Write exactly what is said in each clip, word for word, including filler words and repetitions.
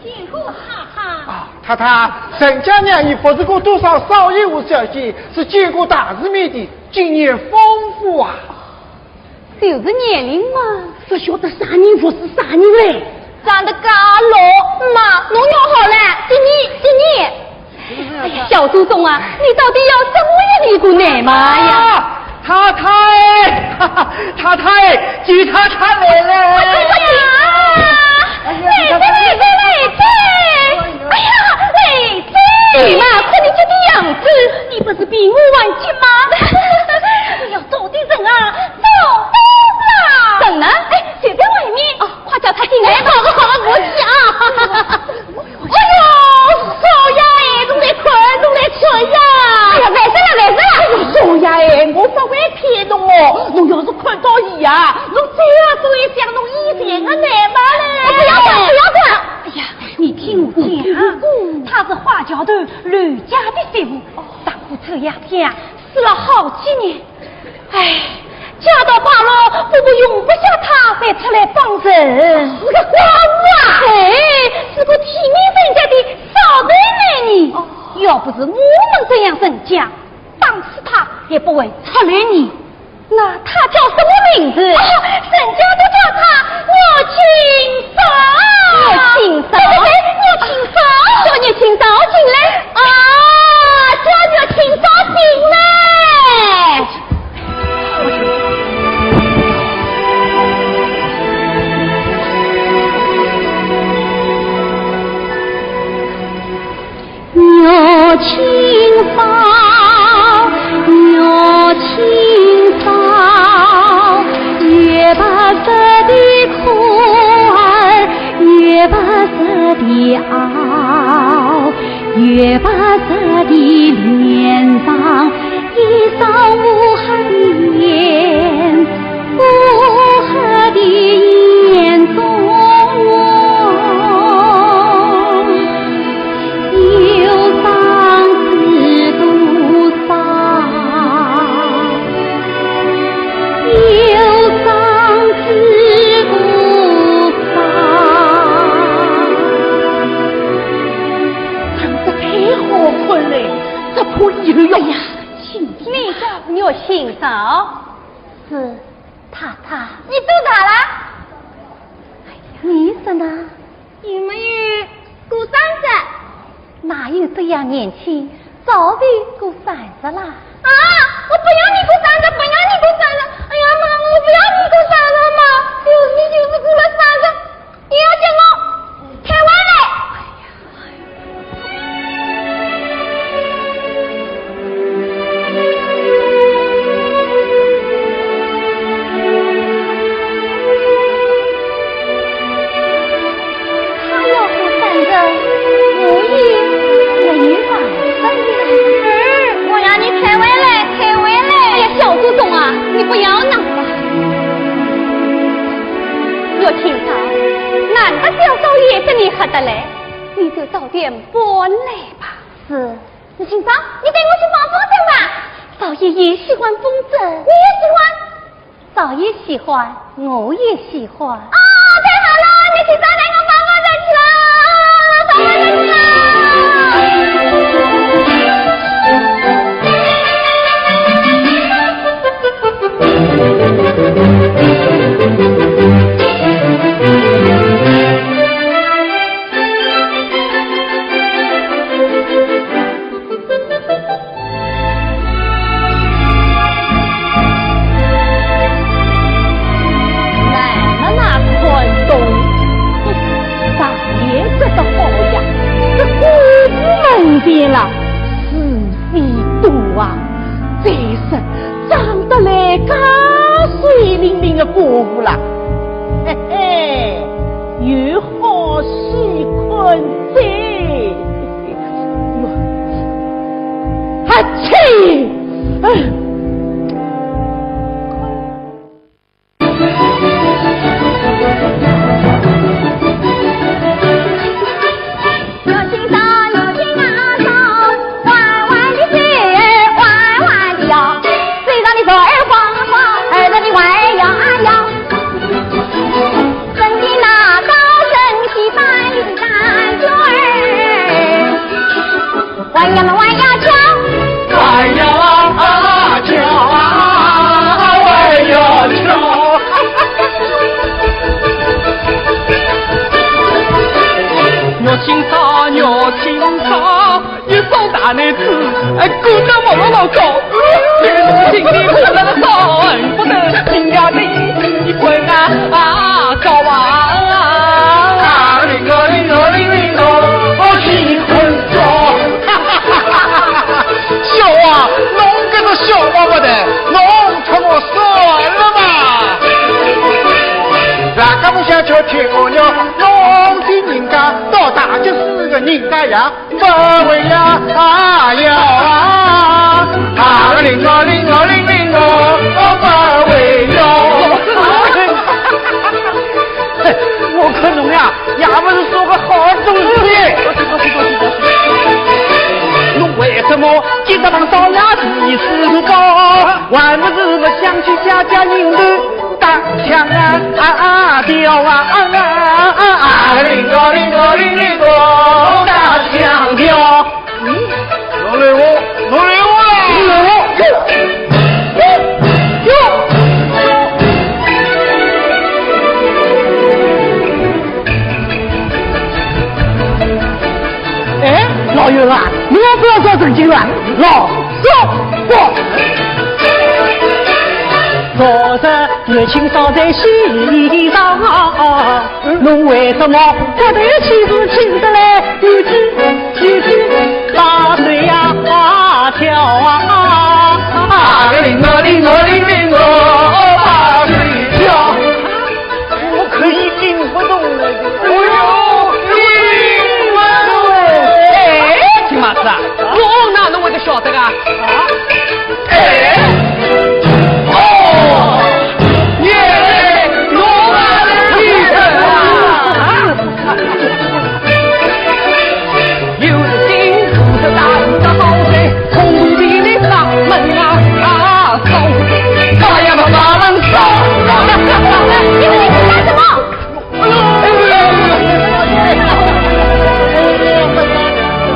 见过太太。啊，太太，陈家娘，你不是个多少少爷和小姐，是见过大世面的，经验丰富啊。就是年龄嘛，不晓得啥人服侍啥人嘞。长得介老，妈，侬要好了，给你，给你。 哎呀，小祖宗啊，你到底要怎么样的一个奶妈呀？啊，太太，哈哈，太太，舅太太来了。哎呀，哎呀，来哉，来哉，来哉！哎呀，来哉！你嘛，看你这个样子，你不是比我还急吗？哎呀，早点走啊，早点走啊！走呢？哎，就在外面。哦，快叫他进来。哎，好了，好了，我去啊。 哎呦，少爷哎，侬来看，侬来看呀！哎呀，万岁了，万岁了！哎呦，少爷哎，我不会骗侬哦，侬要是看到伊啊，侬再也不会想侬以前的奶妈了。哎，不要管，不要管！哎呀，你听我讲，她是花桥头刘家的媳妇，丈夫臭烊天啊，死了好几年， 哎，家道败落，婆婆容不下她再出来帮衬。是个寡妇啊？哎，是个体面人家的少奶奶呢。哦。要不是我们这样人家，打死她也不会出来呢。那她叫什么名字？哦，人家都叫她玉清嫂。玉清嫂？对，对，对，玉清嫂。叫玉清嫂进来。啊，叫玉清嫂进来。 月清嫂，月清嫂，月白色的裤儿，月白色的袄，月白色的脸上，一双乌黑的眼，乌黑的眼中。 有生之多少，有生之多少。长得太好看了，只怕以后要……哎呀，你叫玉清嫂？是，太太。你做啥啦？哎呀，你说呢？ 有没有过生日？哪有这样年轻，早就过生日啦？啊，我不要你过生日，不要你过生日！哎呀妈，我不要你过生日嘛！就是你就是过了生日，你要叫我开会嘞！ 他要是反着，我也没有办法呀。嗯，我让你开会嘞，开会嘞。哎呀，小祖宗啊，你不要闹了。玉清嫂，难得小少爷跟你合得来，你就早点搬来吧。是。 你清爽，你带我去放风筝吧。少爷也喜欢风筝。你也喜欢？少爷喜欢，我也喜欢。哦，太好了，你清爽带我放风筝去了，放风筝去了。那么那款东西，上面这个好呀，这姑父门前了，是非多啊，这是长得来嘎水灵灵的姑父了，嘿嘿，有好戏看哉。 哟，哈气！哎。清爽，肉清爽，一双大奶子，哎，鼓得毛毛高。心里苦了个少，恨不得亲家的一棍啊，啊，高啊！啊，灵哦，灵哦，灵灵哦，我心很爽。小王，侬搿个小王八蛋，侬 看我算了吧。大家不想叫天公爷，侬的人家到大吉四个人家呀，不会呀，哎呀，啊，灵啊，灵啊，灵灵哦，我不会哟。我看侬呀，也不是说个好东西。侬为什么今朝上夜第四个，还不是我想去家家人头打枪啊，啊，啊，吊啊，啊，啊，啊，灵个灵个灵灵个打枪吊。嗯，侬来我，侬来我啦。哎，老爷啊，你也不要装正经了，老说话。昨日月清照在西上，侬为什么不对其事情得来有趣有趣，把水呀跳啊？啊，灵啊灵啊灵灵哦，把水跳。 我可以听不懂了。哎呦，听不懂。哎，金马子啊，我哪能会得晓得啊？啊？哎，哦，原来侬也是听不懂啊。 有人进，可是大人的好人，空地里上门啊，啊，送，大爷们把门送。你们在干什么？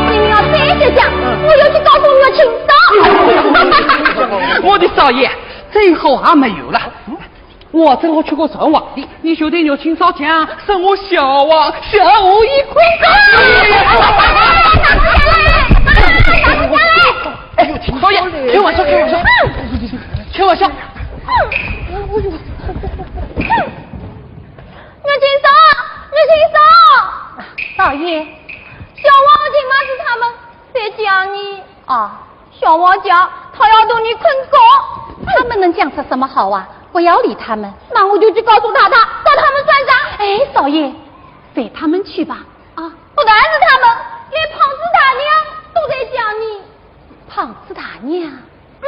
你们要再这样，我要去告诉你们领导。我的少爷，最后还没有了。 我正好去过找皇帝，你就对玉清嫂讲，说我小王，小王一块。哎，少爷，开玩笑，开玩笑，开玩笑。玉清嫂，玉清嫂。少爷。小王、金马子他们在讲你。啊。 小王讲，他要同你劝和。他们能讲出什么好啊？不要理他们。那我就去告诉太太，找他们算账。哎，少爷，随他们去吧。啊，不但是他们，连胖子大娘都在讲你。胖子大娘？嗯，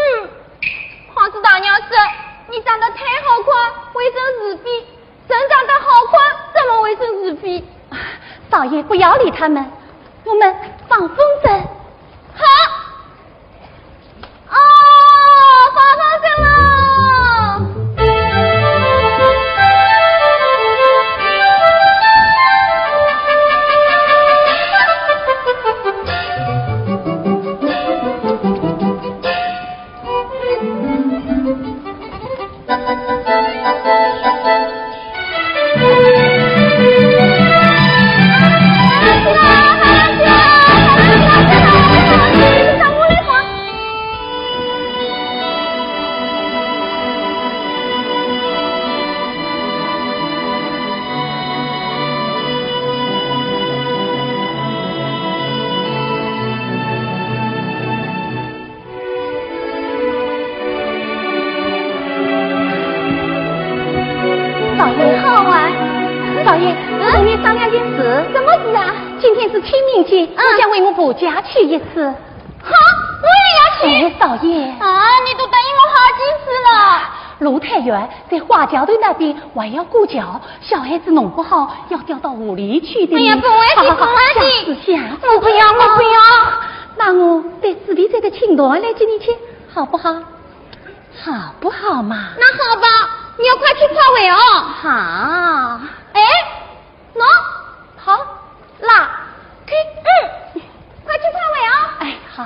胖子大娘说你长得太好看，会生是非。 人长得好看，怎么会生是非？少爷，不要理他们，我们放风筝。好。哦，放风筝喽！ 少爷。你好啊。少爷，我同你商量件事。什么事啊？今天是清明节，嗯。你想为我婆家去一次？好，我也要去。哎，少爷。啊，你都答应我好几次了。路太远，在花桥头那边还要过桥，小孩子弄不好要掉到河里去的呢。哎呀，不会的，好好好，不会的。下次，下次。我不要，我不要。那我带紫薇这个青团来接你去，好不好？ 好不好嘛？那好吧，你要快去快回哦。好。哎，喏，好，啦，去，嗯，快去快回哦。哎，好。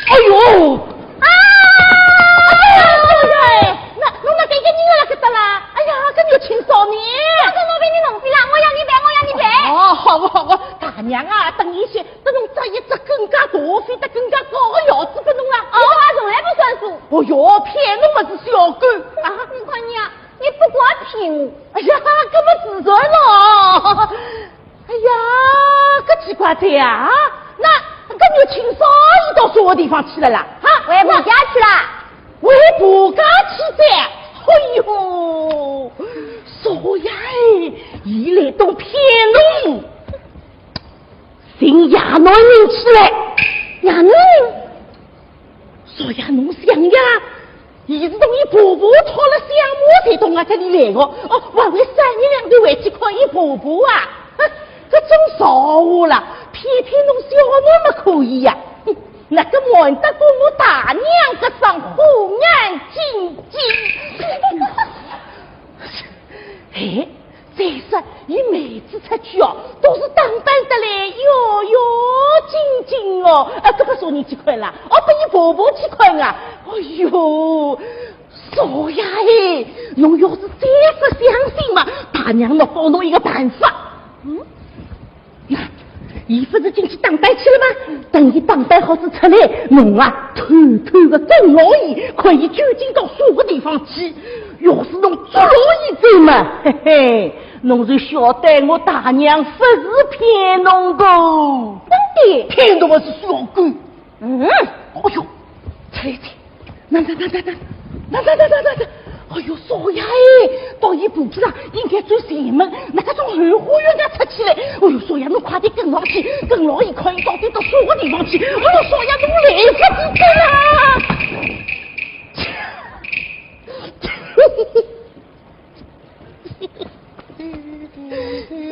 哎呦！啊！哎呀，那，那，那，搿个人辣搿搭啦？哎呀，搿玉清嫂哎呀，搿么自然咯。哎呀，搿奇怪哉啊，那搿玉清嫂伊到啥个地方去了啦？哈？回婆家去啦。回婆家去哉？哎哟，少爷哎，伊来东骗侬，寻野男人去了。野男人？ 少爷侬想呀，伊是同伊婆婆讨了相骂，才到我这里来的。哦，还会三日两头回去看伊婆婆啊？哼，搿种笑话啦，骗骗侬小囡么可以呀？哼，那个瞒得过我大娘搿双虎眼金睛。哎， 再说，伊每次出去哦，都是打扮得来妖妖精精哦。啊，搿拨啥人去看啦？哦，拨伊婆婆去看啊。哎哟，少爷哎，侬要是再勿相信嘛，大娘我教侬一个办法。嗯？ 那，伊勿是进去打扮去了吗？等伊打扮好仔出来，侬啊，偷偷个跟牢伊，看伊究竟到啥个地方去。要是侬捉牢伊仔嘛，嘿嘿，侬就晓得我大娘勿是骗侬个。真的？骗侬么是小鬼。 嗯，哎哟，出来哉，那那那那那那那那那那，哎哟，少爷哎，到伊婆婆啦，应该走前门，那个从后花园里出去嘞。哎哟，少爷侬快点跟牢去，跟牢伊看伊到底到啥个地方去。哎哟，少爷侬来勿及哉啦！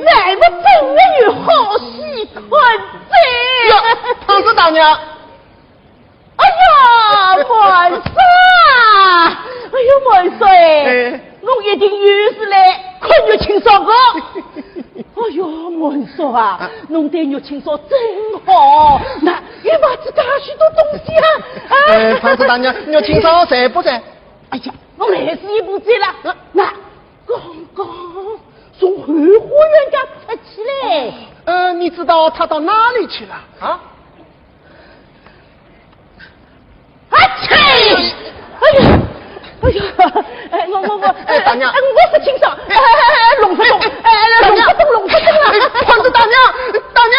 那么真的有好戏看哉。哟，唐三大娘。哎呀，满叔啊！哎呀，满叔哎，哎。侬一定又是来看玉清嫂个。哎哟，满叔啊，啊。侬对玉清嫂真好，那伊买仔介许多东西啊。啊。哎，唐三大娘，玉清嫂在不在？哎呀，我来是一步之了。啊。那 刚刚从后花园里出去嘞。呃，你知道她到哪里去了？啊？啊切！哎呀，哎呀，哎，我我我，哎，大娘。哎，我勿清爽，哎哎哎，弄勿懂，哎，弄勿懂，弄勿懂啊！哎，唐三大娘，大娘。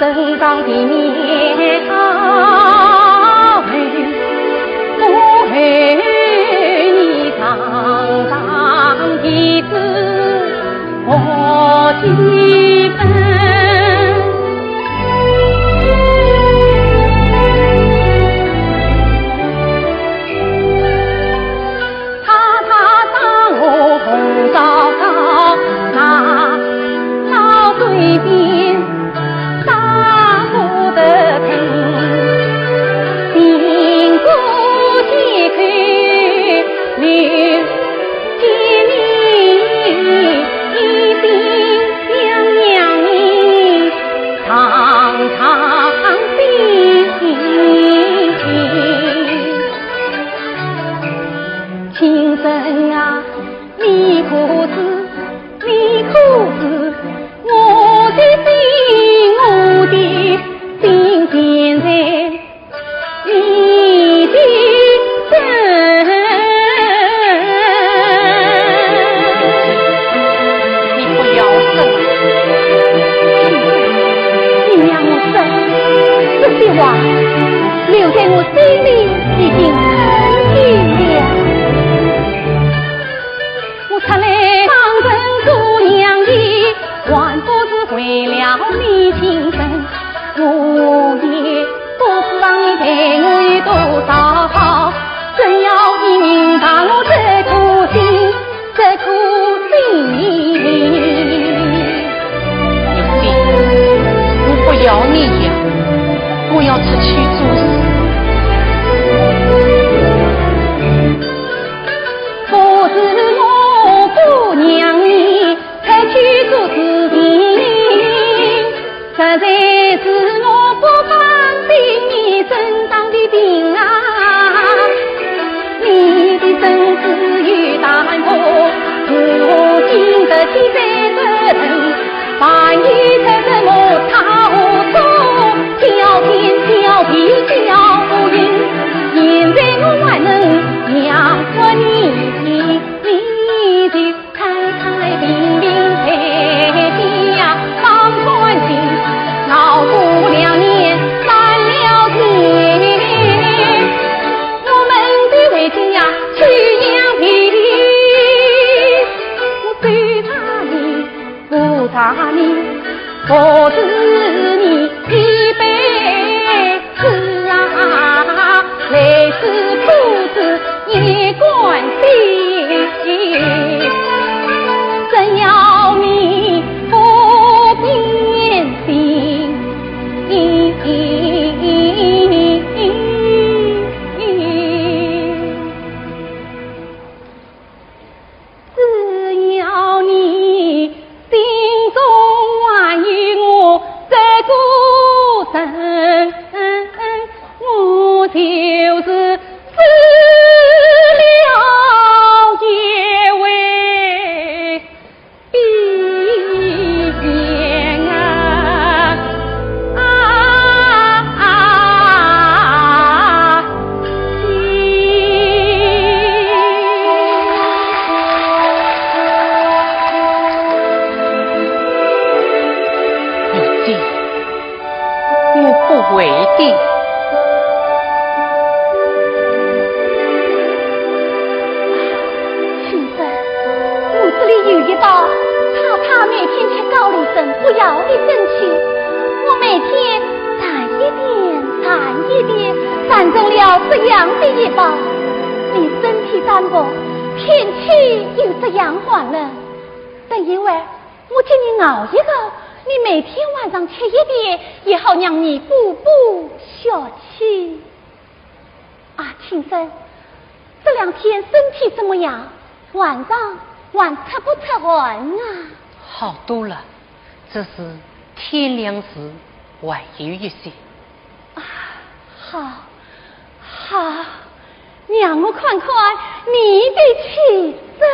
生长的年好，不后你常常的自我几分。他他当我红烧烧，那老对边。 亲生啊，你可知，你可知，我的心，我的心现在你的身。你不要说了，你让我说，这些话留在我心里已经很久了。我出来帮衬做娘的，还不是为了你亲生，我也 不知道你对我有多少好，只要你明白我这颗心，这颗心。你信，我不要你呀，我要出去做事。不是我不让你出去做事情， 实在是我不放心你身上的病啊，你的身子有大破，如何经得起这折腾？万一出什么差错，叫天叫地叫不应。现在我还能养活你，你的 太太平平在家放宽心，熬过两年散了心。我们的回家去养病，我最怕你，不怕你，我是你一辈 子啊，来世苦子一管心，只要你不变心。只要你心中还有我这个人，我就是死了也会闭眼啊。 啊，啊，啊，我不会的。先生，我这里有一包太太每天吃高丽参补腰的参酒，我每天 蘸一点，蘸一点，蘸成了这样的一包。你身体单薄，天气又这样寒冷，等一会儿我替你熬一熬，你每天晚上吃一点，也好让你补补血气。啊，青参，这两天身体怎么样？晚上还出不出汗啊？好多了，只是天亮时还有一些。 啊，好，好，让我看看你的气色。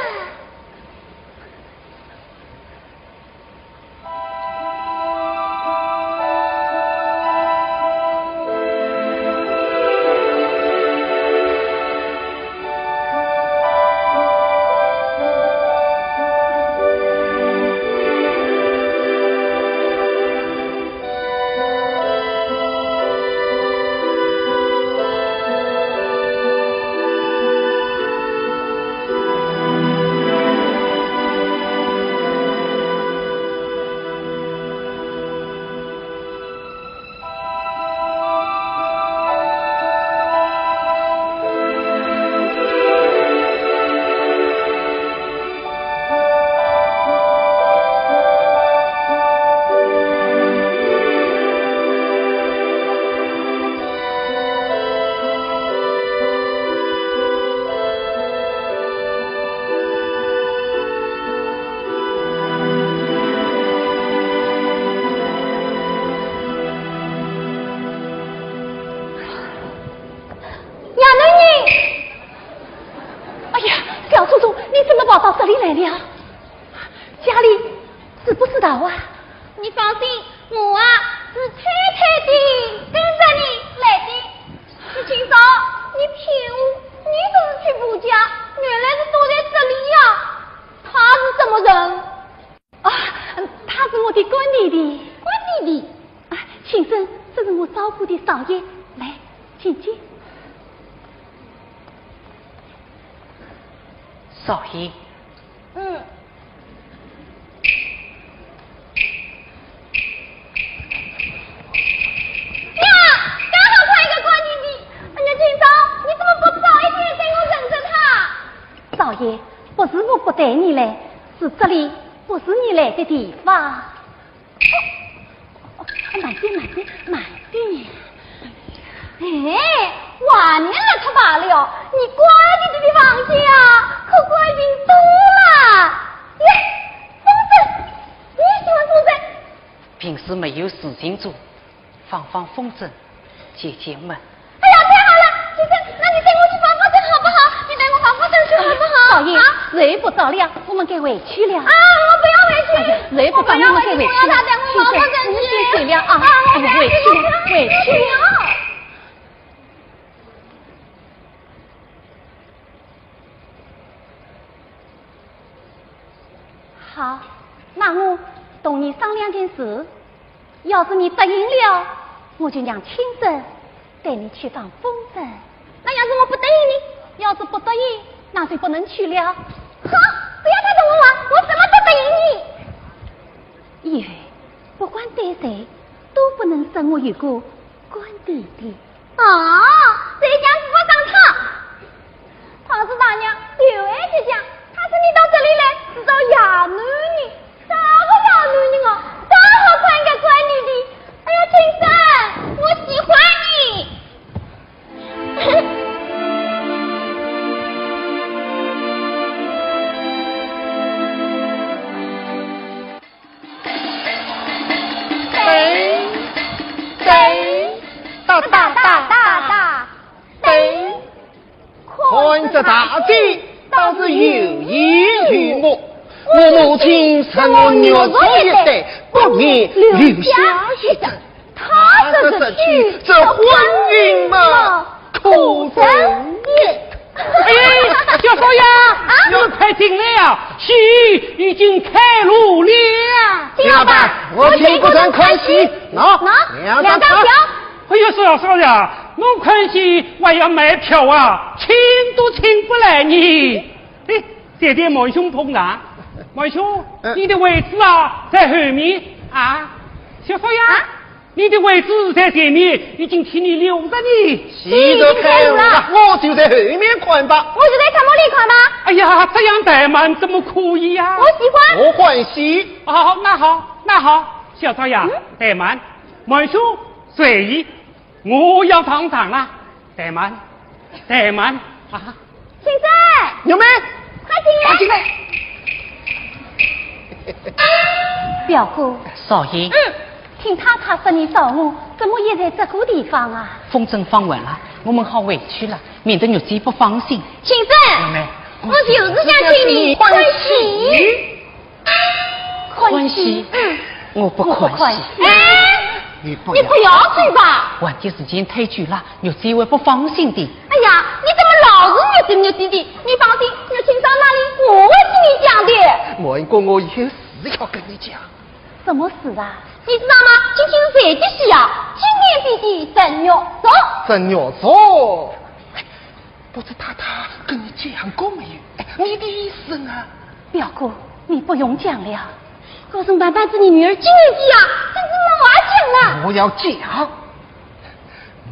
你放心，我啊是偷偷地跟着你来的。你今朝，你骗我，你不是去婆家，原来是躲在这里呀。他是什么人？啊，嗯，他是我的干弟弟。干弟弟？啊，请坐，这是我照顾的少爷。来，请进。少爷。嗯。呀，刚好看一个干弟弟。哎呀，今朝，你怎么不早一点给我认识他？少爷，不是我不带你来，是这里不是你来的地方。哦，哦，慢点，慢点，慢点。哎，话你邋遢罢了，你干弟弟的房间啊，可干净多了。耶，风筝，你喜欢风筝？平时没有事情做，放放风筝，解解闷。哎呀，太好了，先生，那你带我去放风筝好不好？你带我放风筝去好不好？少爷，啊？时候不早了，我们该回去了。啊，我不要回去。哎呀，时候不早，我们该回去了。我不要回去，我要他带我放风筝去。先生，我们先走了啊。啊，我不要去，哎呀，回去了，回去了。我不要。好，那我同你商量件事，要是你答应了，我就让亲生带你去放风筝。那要是我不答应呢？要是不答应，那就不能去了。哼，不要太懂我玩，我怎么不答应你？以后不管对谁，都不能说我有个干弟弟。 哦，这样子不上当。唐氏大娘又爱就讲，她说你到这里来是找野男人，啥个野男人哦？正好看个乖女的。哎呀，青山，我喜欢你。噔，噔，哒哒哒哒哒，噔。看这大姐倒是有眼有目，我母亲说我玉树一代，不免留下一子。她这是去，这婚姻嘛，可成也。哎，小少爷，你们快进来呀，喜已经开炉了。金老板，我请不准看喜，喏，喏，两张票。哎呦，小少爷，我看喜还要买票啊，请都请不来呢。哎，谢谢毛兄捧场。毛兄，嗯。你的位置啊，在后面啊。小少爷，啊？ 你的位置在前面，已经替你留着呢。喜都开了，我就在后面看吧。我就在窗户里看吧。哎呀，这样怠慢怎么可以呀？我喜欢。我欢喜。哦，那好，那好，小少爷，嗯？怠慢，毛兄随意，我要上场了。 怠慢，怠慢啊！青山，玉梅，快进来。快进来。表哥，少爷。嗯，听太太说你找我，怎么也在这个地方啊？风筝放完了，我们好回去了，免得玉姐不放心。青山，玉梅，我就是想请你欢喜。 欢喜？欢喜？嗯。我不欢喜。我不欢喜。哎，你不要，你不要去吧。玩的时间太久了，玉姐会不放心的。哎呀，你怎么老是玉姐玉姐的？你放心，玉清到哪里，我会替你讲的。莫因为我有事要跟你讲。什么事啊？你知道吗？今天是谁的喜啊？今年比的正月十。正月十？ 不知太太跟你讲过没有？哎，你的意思呢？表哥，你不用讲了。告诉白白子，你女儿今年几啊？真是莫讲了。我要讲。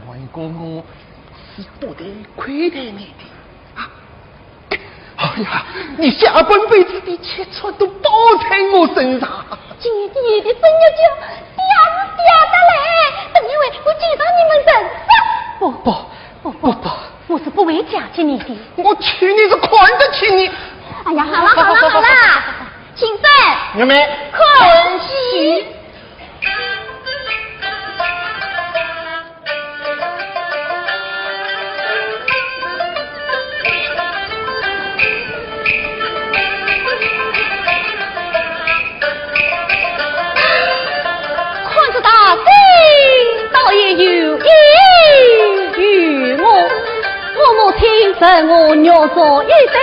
莫因为我是不得亏待你的啊。哎呀，你下半辈子的积蓄都包在我身上。今年的正月十，爹是爹的嘞，等一会我见到你们认识。不，不， 不，不，不，不。我是不会嫁给你的。我娶你是看得起你。哎呀，好了，好了，好了，青山，妹妹，看戏。待我玉镯一对，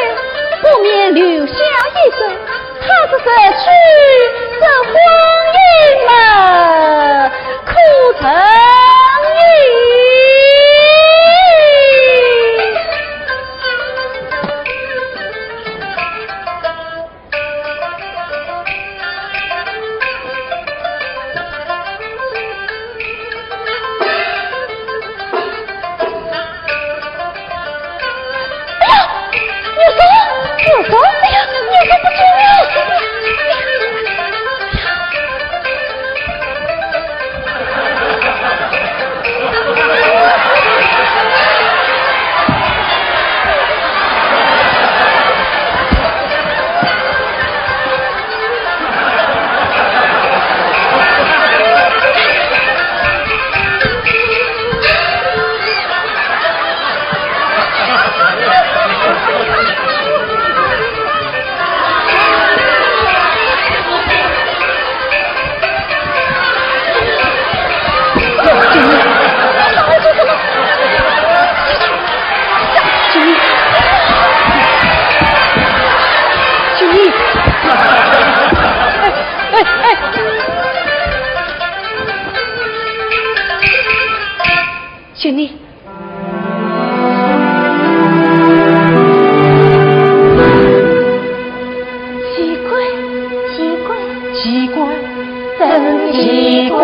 不免留下一手，他这是去这婚姻嘛，可成矣。哎呀，我说，我说，哎呀，我说不准了。哎，哎，哎。秀妮。奇怪，奇怪，奇怪，真奇怪。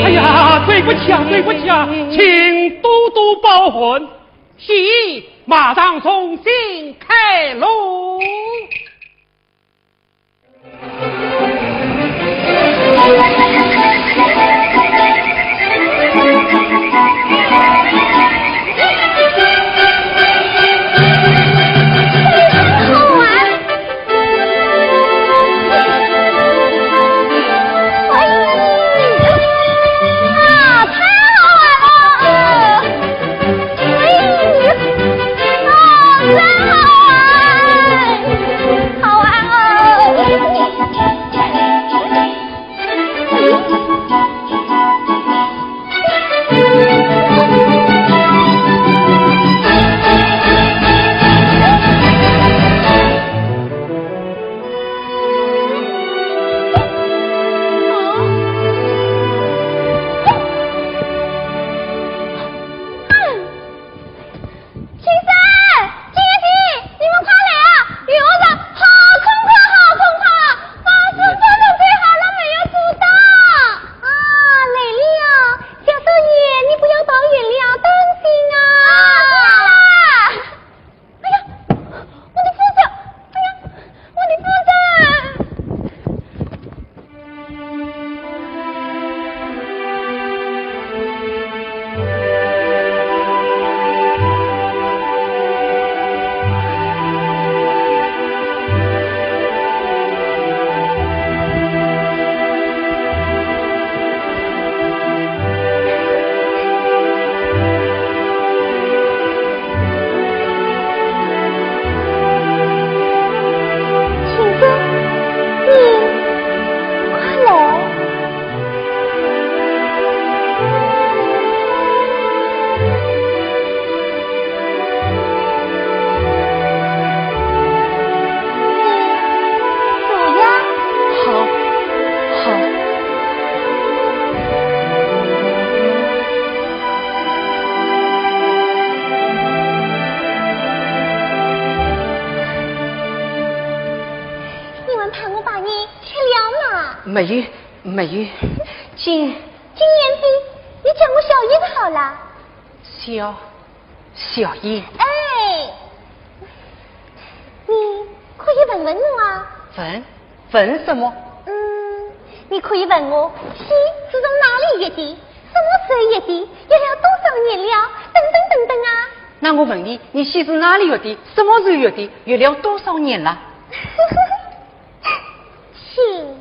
哎呀，对不起啊，对不起啊，请多多包涵。 戏马上重新开锣。没有，没有。金金燕飞，你叫我小燕好啦。小小燕。哎，你可以问问我啊。问问什么？嗯，你可以问我，喜是从哪里学的，什么时候学的，学了多少年了，等等等等啊。那我问你，你喜是哪里学的，什么时候学的，学了多少年了？请说。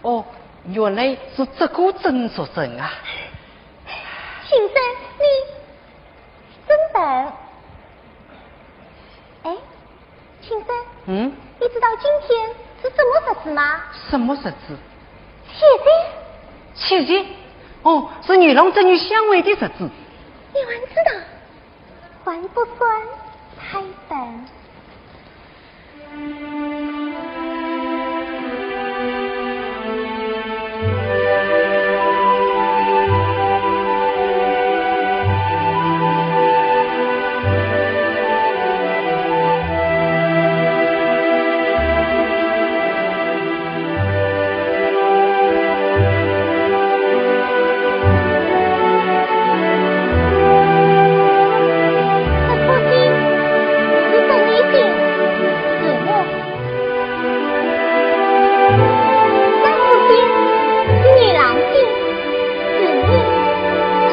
哦，原来是这个曾淑珍啊。先生，你真笨。哎，先生，嗯？你知道今天是什么日子吗？什么日子？七夕。七夕？哦，是牛郎织女相会的日子。你还知道？ 还不算太笨。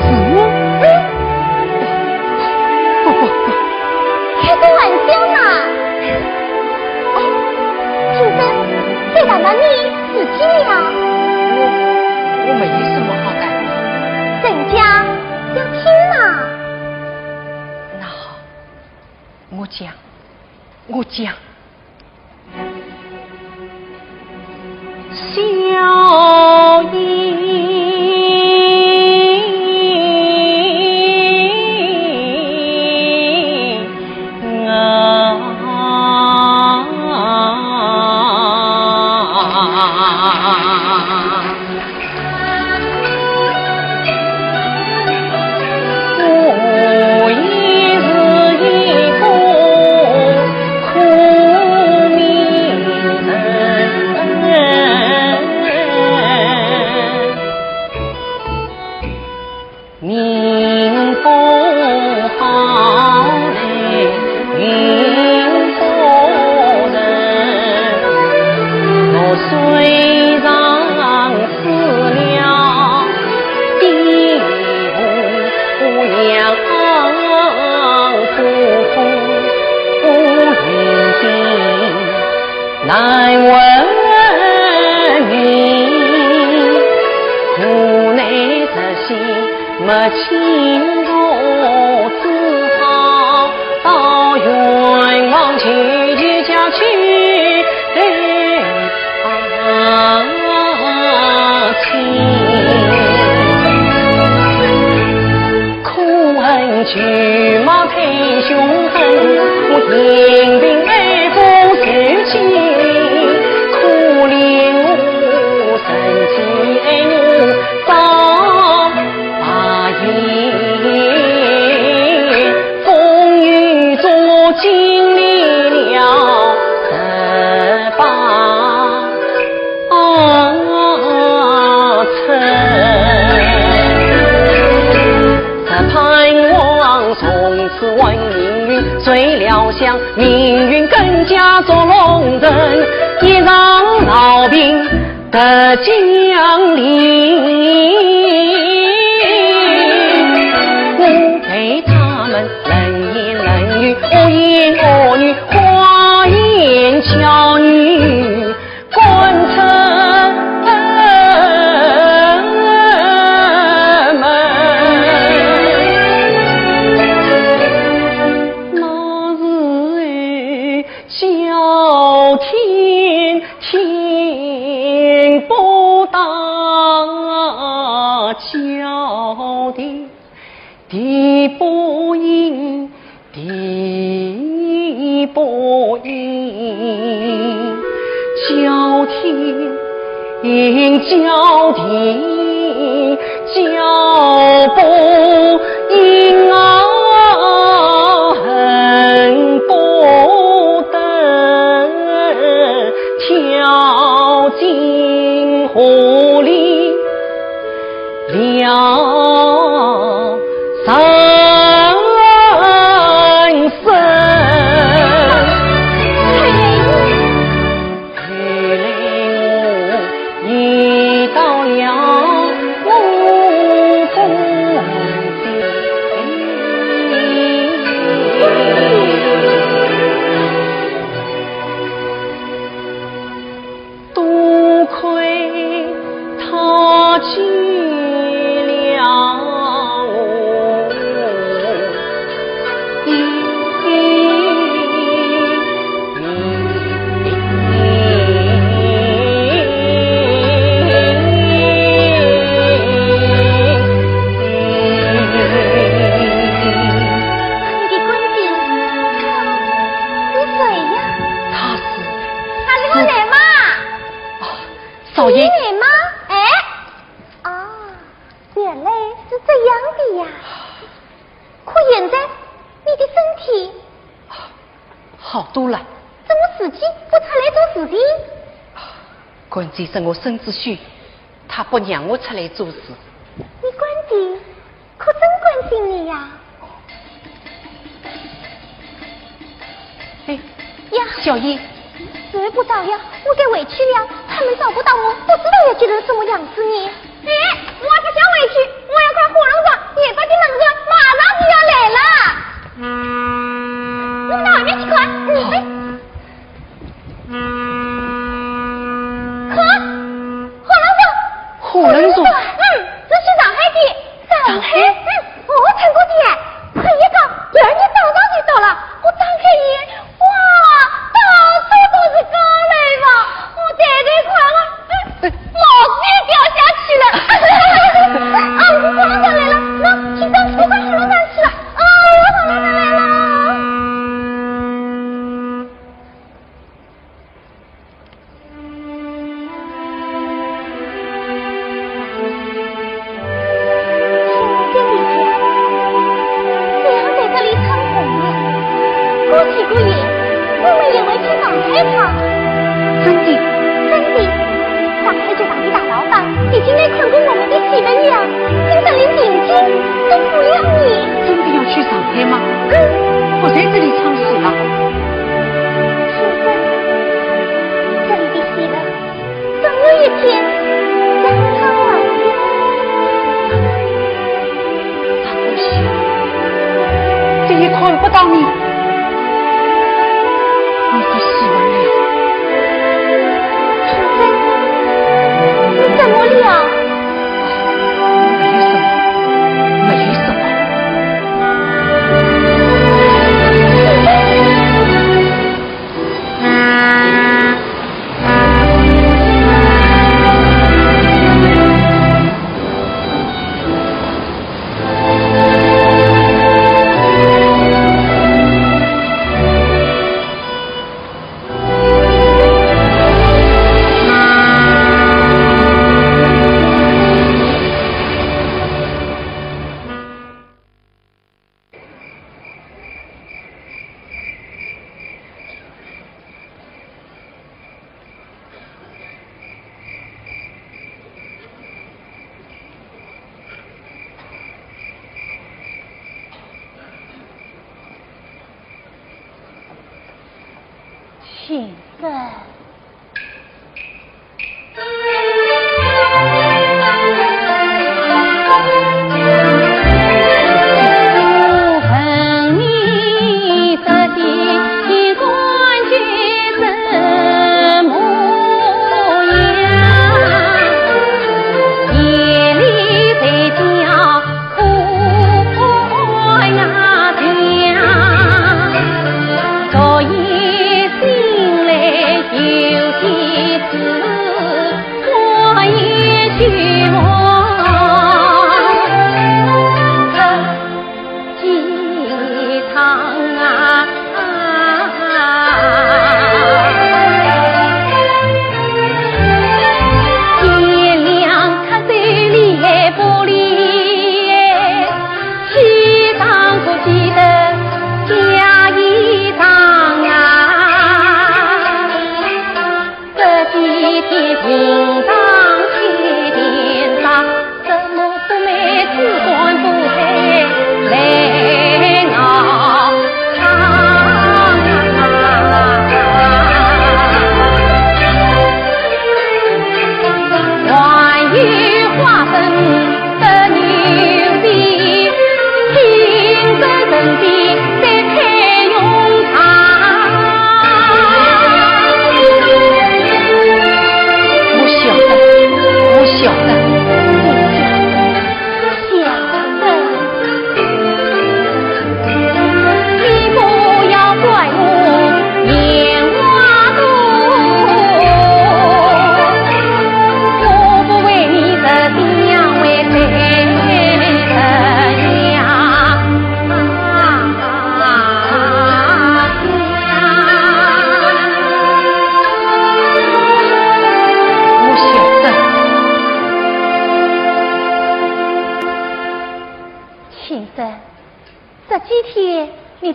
是我？不，不，不。开个玩笑嘛。哎，先生，别谈到你自己了。我，我没什么好谈的。人家要听嘛。那好，我讲，我讲。 小英啊，我也是一个苦命人。 命不好嘞，运不成。我虽然死了地府，我娘不哭，我流尽 难为情，无奈实在没情路，只好到冤枉舅舅家去啊，请。 苦恨舅妈太凶狠，我因病而不受气，可怜我身体儿女早白眼，风雨中我经历了十八 啊，春。只盼望从此换命运，谁料想命运更加捉弄人，一场闹病得降临。我被他们冷言冷语，恶言恶语，花言巧语 贯彻门。那时叫天天不大，叫地地不应， 地不应，叫天应，叫地叫不应啊，恨不得跳进河里 了三生。后来我遇到了我公子。去了我的心。你的官兵，是谁呀？他是，他是我奶妈。啊，少爷。你奶妈？哎，啊，原来是这样的呀。可现在你的身体好多了。怎么自己不出来做事情？官姐说我身子虚，她不让我出来做事。你官姐可真关心你呀。哎，呀，小英。时不早呀，我该回去了，他们找不到我，不知道要急成什么样子呢。哎，我还想回去，我要看火龙果，热巴的冷热马上就要来了。我到外面去看，你们看，火龙果。火龙果？嗯，是去上海的。上海？嗯，我看过的，看一看，第二年早上就到了。我张开眼，哇，到处都是高楼房，我抬头一看啊，嗯，帽子也掉下去了。啊，火龙果来了，那去找，去找火龙果去了。哎呀，火龙果来了。 不要在这里唱红了，过几个月，我们也会去上海唱。真的？真的。上海剧场的大老板已经来看过我们的戏文了，听说连定金都付了呢。真的要去上海吗？嗯。不在这里唱戏了？先生，这里的戏文 总有一天要唱完的。大姑娘，再也看不到你，我不喜欢了。先生，你怎么了？没有什么，没有什么。先生。先生。我晓得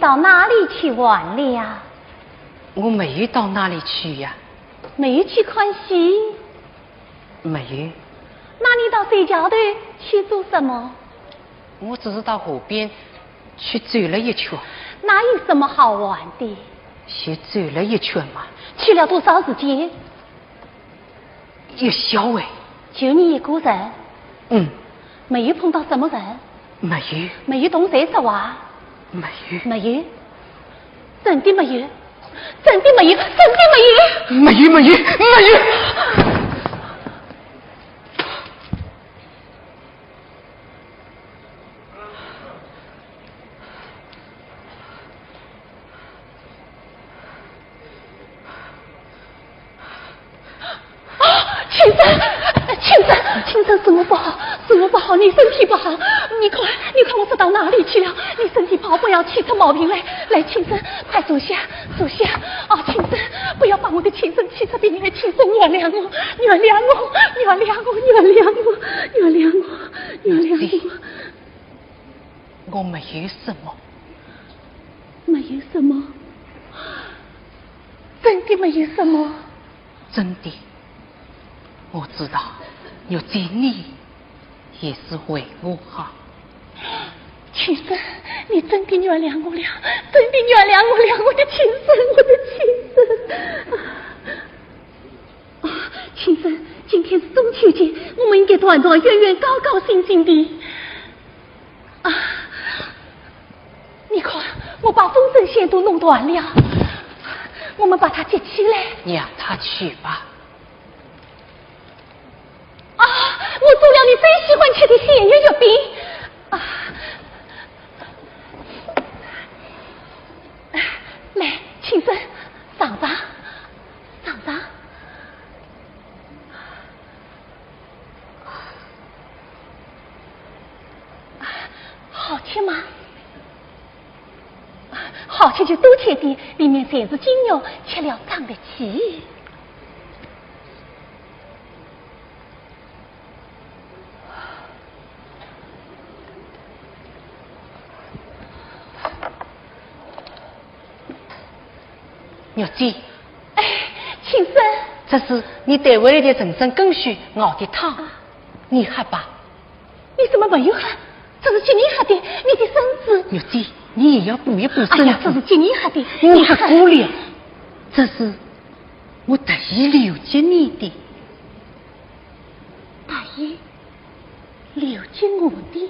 到哪里去玩了？我没有到哪里去呀。没有去看戏？没有。那你到水桥头去做什么？我只是到河边去走了一圈。那有什么好玩的？就走了一圈嘛。去了多少时间？ 一小会。就你一个人？嗯。没有碰到什么人？没有。没有同谁说话？没有。没有。真的没有？真的没有？真的没有？没有，没有，没有。 啊，青山，青山，青山，是我不好，是我不好，你身体不好。你看，你看我摔到哪里去了？你身体不好，不要气出毛病来。来，青山，快坐下，坐下。啊，青山，不要把我的青山气出病来，青山，原谅我，原谅我，原谅我，原谅我，原谅我，原谅我。 我没有什么。没有什么？真的没有什么？真的。我知道，玉姐你也是为我好。青山，你真的原谅我了，真的原谅我了，我的青山，我的青山。啊，啊，青山，今天是中秋节，我们应该团团圆圆，高高兴兴的。 啊，你看，我把风筝线都弄断了，我们把它接起来。让它去吧。啊，我做了你最喜欢吃的咸鱼月饼。啊，来，青山，尝尝，尝尝。 好吃吗？好吃就多吃点，里面全是筋肉，吃了长得气。 玉姐。哎，青山。这是你带回来的人参跟须熬的汤，啊。你喝吧。你怎么没有喝？这是给你喝的，你的身子。玉姐，你也要补一补身子。哎呀，这是给你喝的，你喝过了。这是我特意留给你的。特意？ 留给我的。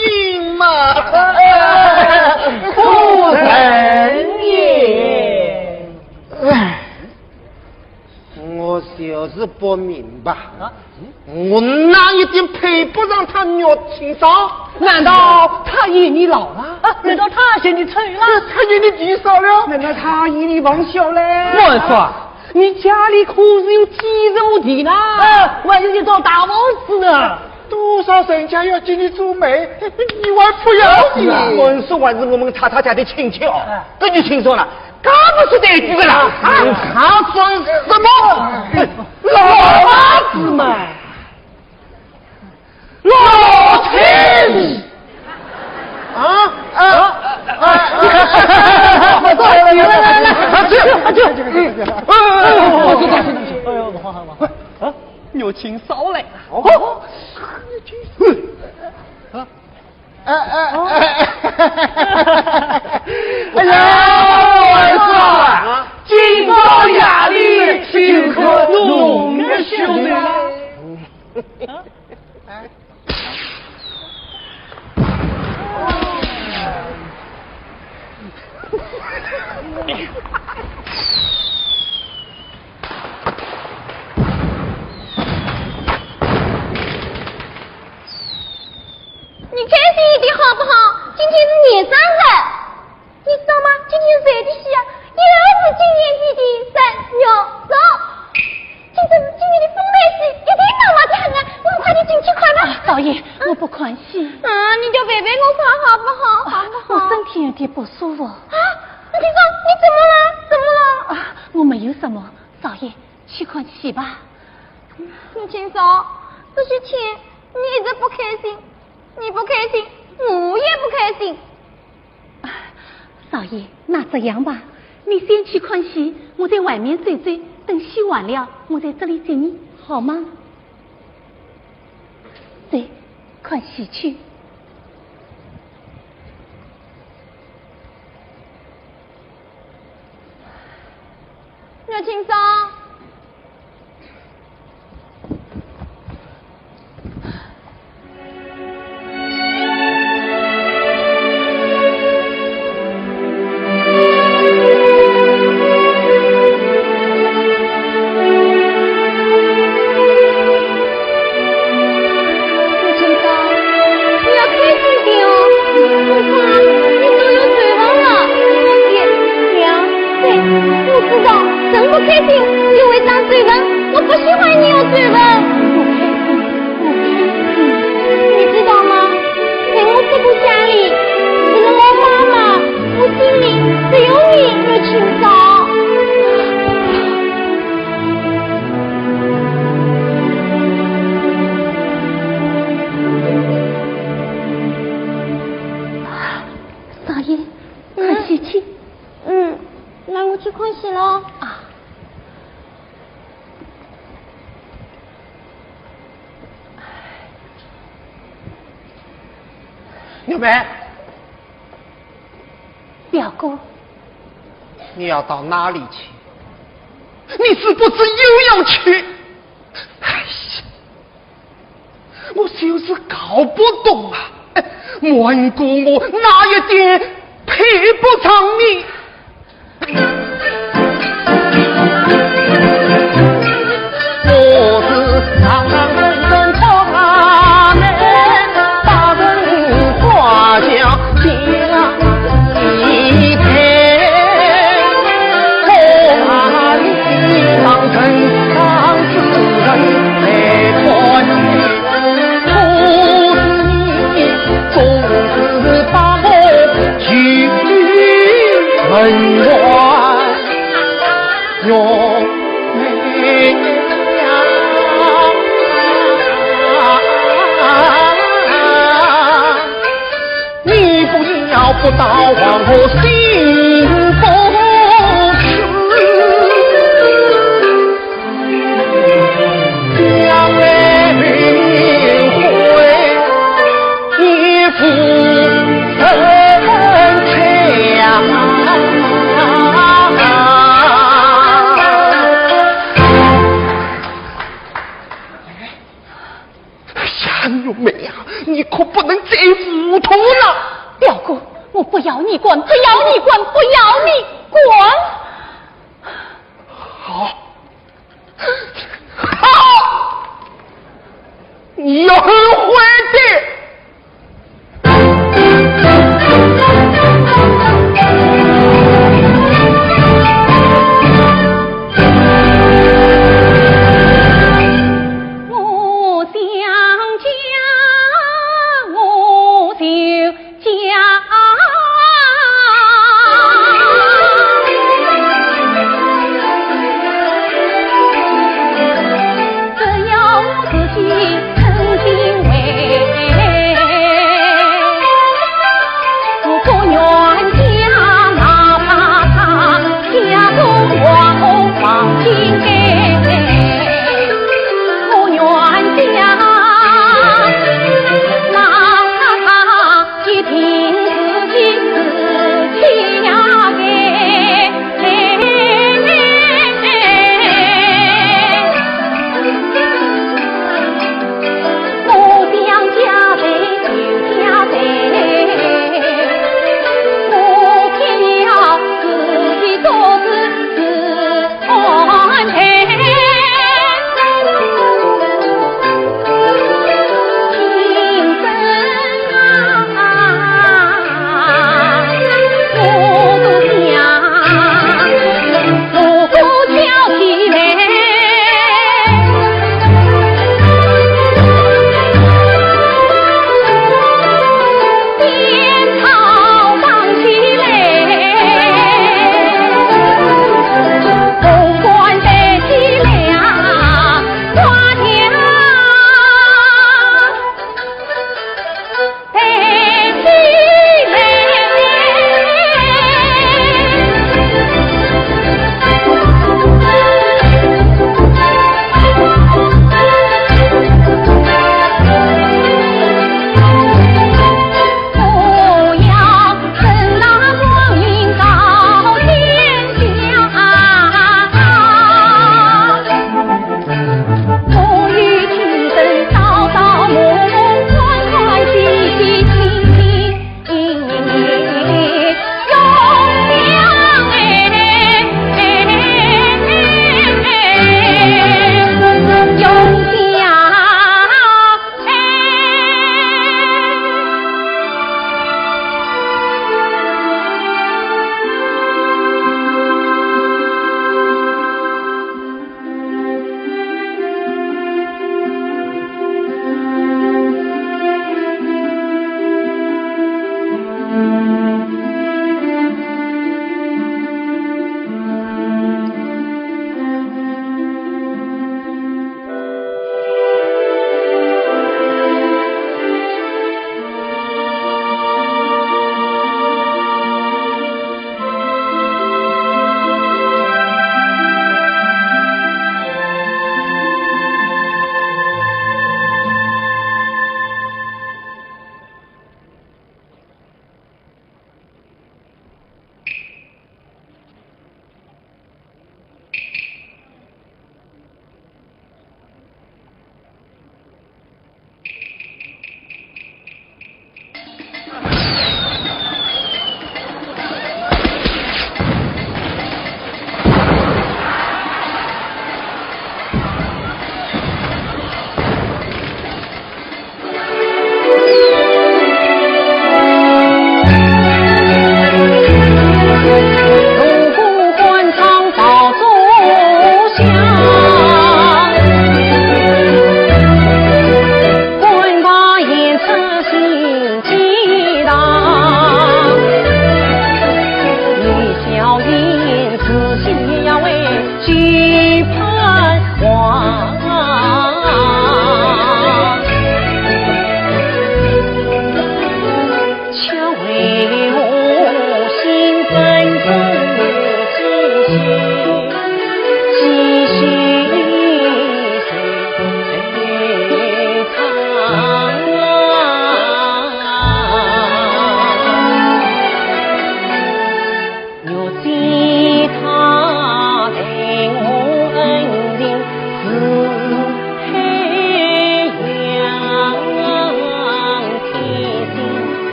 人嘛。夫人也。唉，我就是不明白，啊？我哪一点配不上他岳清霜？难道他嫌你老了？啊，难道他嫌你丑了？他嫌你地少了？难道他嫌你房小了？我说，你家里可是有几十亩地呢？啊，我还有一幢大房子呢。多少人家要给你做媒，你还不要的？我说还是我们太太家的亲戚哦，哎。跟你清爽了，刚不是这一句的啦。啊，他装什么？老妈子嘛，老太太。啊？啊？啊？啊？来来来来来来，啊，去啊，去啊，去啊。哎呦，好好好。啊？ 玉清嫂来了。哦。啊？哎，哎，哎。哎呀，儿子啊，今朝夜里就看侬的兄弟了。啊？ 你开心一点好不好？今天是你生日。 你知道吗？今天是谁的喜啊？又是金贤姐的生日。今天，今天的丰台喜，一定闹闹得很啊！我们快点进去看看。啊，少爷，我不欢喜。啊，你就陪陪我看好不好？好不好？我身体有点不舒服。啊，你说，你怎么了？怎么了？啊，我没有什么。少爷，去看喜吧。玉清嫂，这些天你一直不开心，你不开心，我也不开心。 少爷，那这样吧，你先去看戏，我在外面走走，等戏完了，我在这里接你，好吗？走，看戏去。玉清嫂。 玉清嫂，你要开心点哦，我看你都要绝望了。姐，娘，对，我知道，人不开心就会长皱纹，我不喜欢你有皱纹。不开心，不开心。你知道吗？在我这个家里，除了我妈妈，我心里只有你，玉清嫂。 少爷，看喜剧。嗯，那我去看戏了。啊。玉梅。表哥。你要到哪里去？你是不是又要去？哎呀！ 我就是搞不懂啊，哎，瞒过我哪一点配不上你？我是堂堂正正做大人，八人花轿 哟，哎呀！不到黄河心不死。将来明会一步登天涯。夏玉梅啊，你可不能再糊涂了。表哥，我不要你管，不要你管，不要你管。好，好，你要后悔的。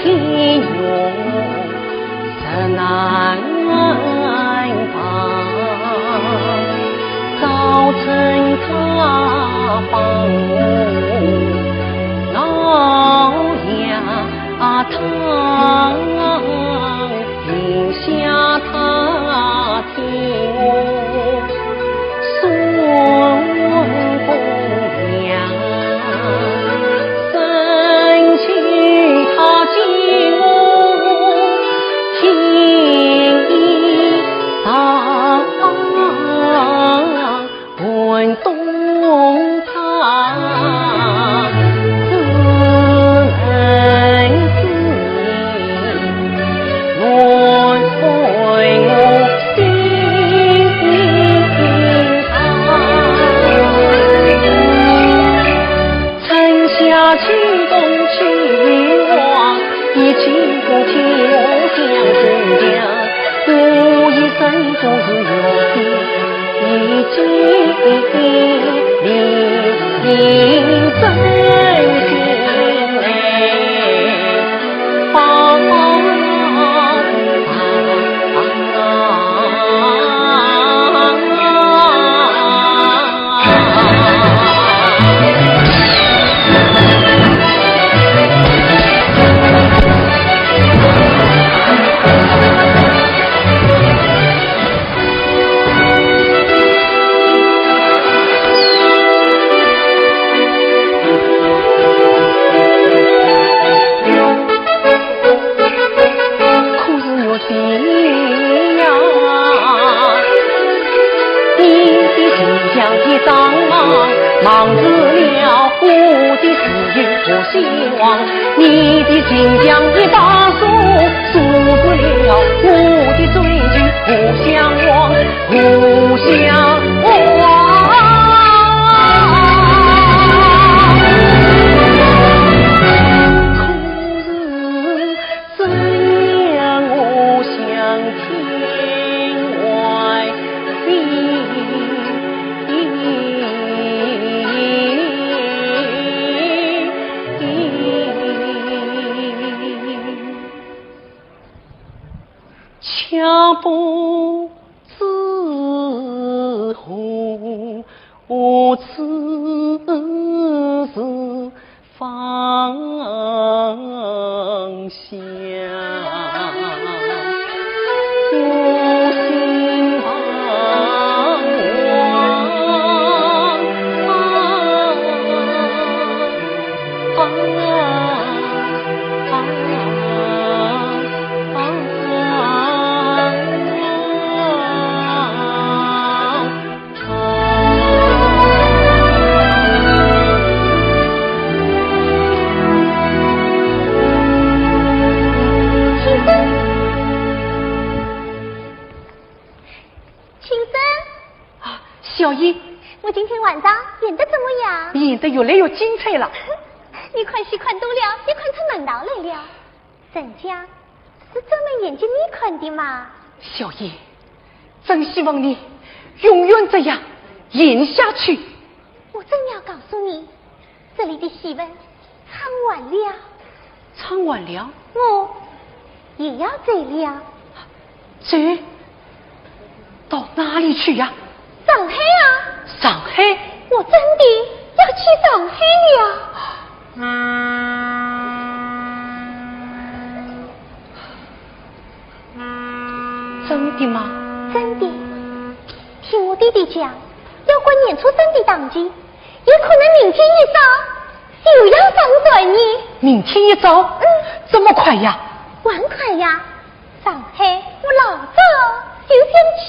天涯实难把，早春他把我熬呀，他停下他替我送姑娘，深秋他替我添衣裳，寒冬他只能自 可是玉帝呀，你的秦将的张望，忙住了我的自由和希望。你的秦将的大手，阻止了我的追求和向往，和向往。可是 怎样我向天外飞？恰不知何 何处是方向？我心彷徨。青森，啊，小姨，我今天晚上演得怎么样？演得越来越精彩了。你看戏看多了，也看出门道来了。人家是专门演给你看的嘛。小姨，真希望你永远这样演下去。我正要告诉你，这里的戏文唱完了。唱完了？我也要走了。走？到哪里去呀？上海啊。上海？我真的要去上海了。真的吗？真的。听我爹爹讲，要观演出真的档期，有可能明天一早就要上转呢。明天一早？嗯。这么快呀？还快呀！上海我老早就想去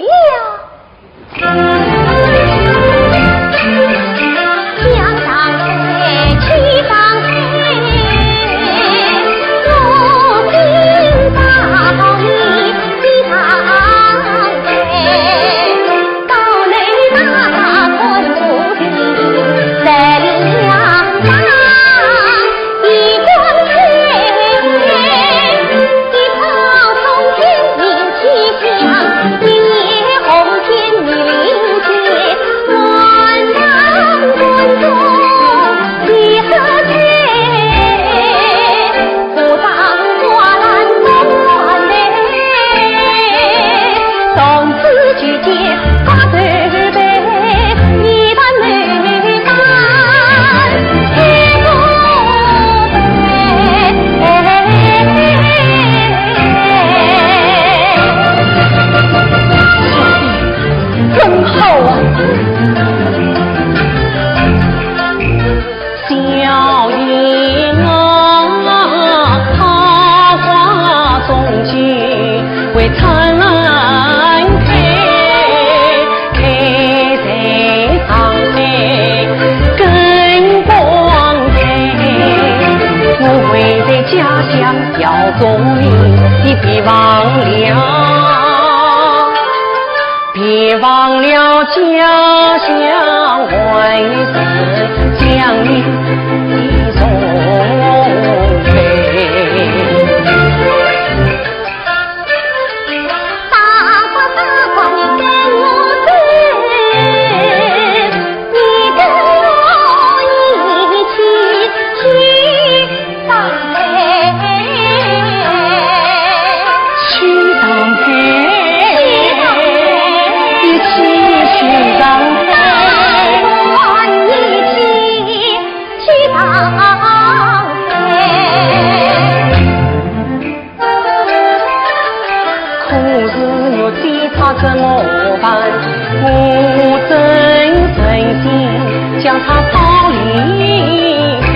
了。聪明，你别忘了，别忘了家乡还是将你的崇拜。 可是我对他怎么办？我真诚心将他抱离开。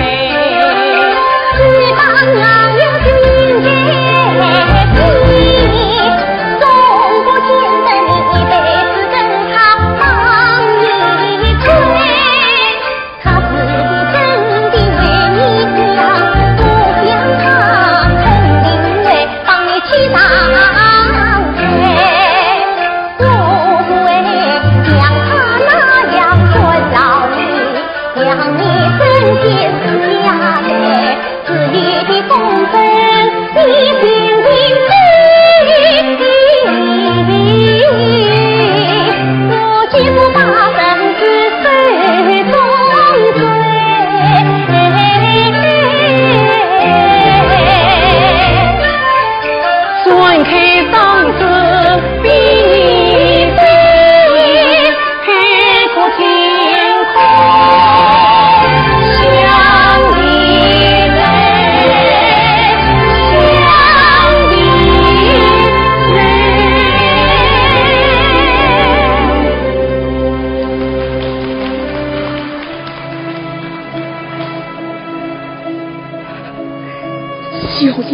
小燕，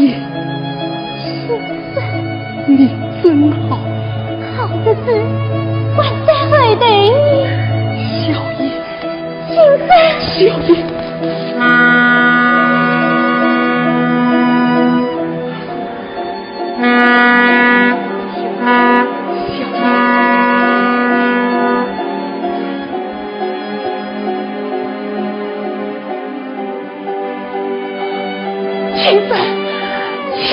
你真好。好日子，还在后头呢。小燕，青山。小燕。 青山，青！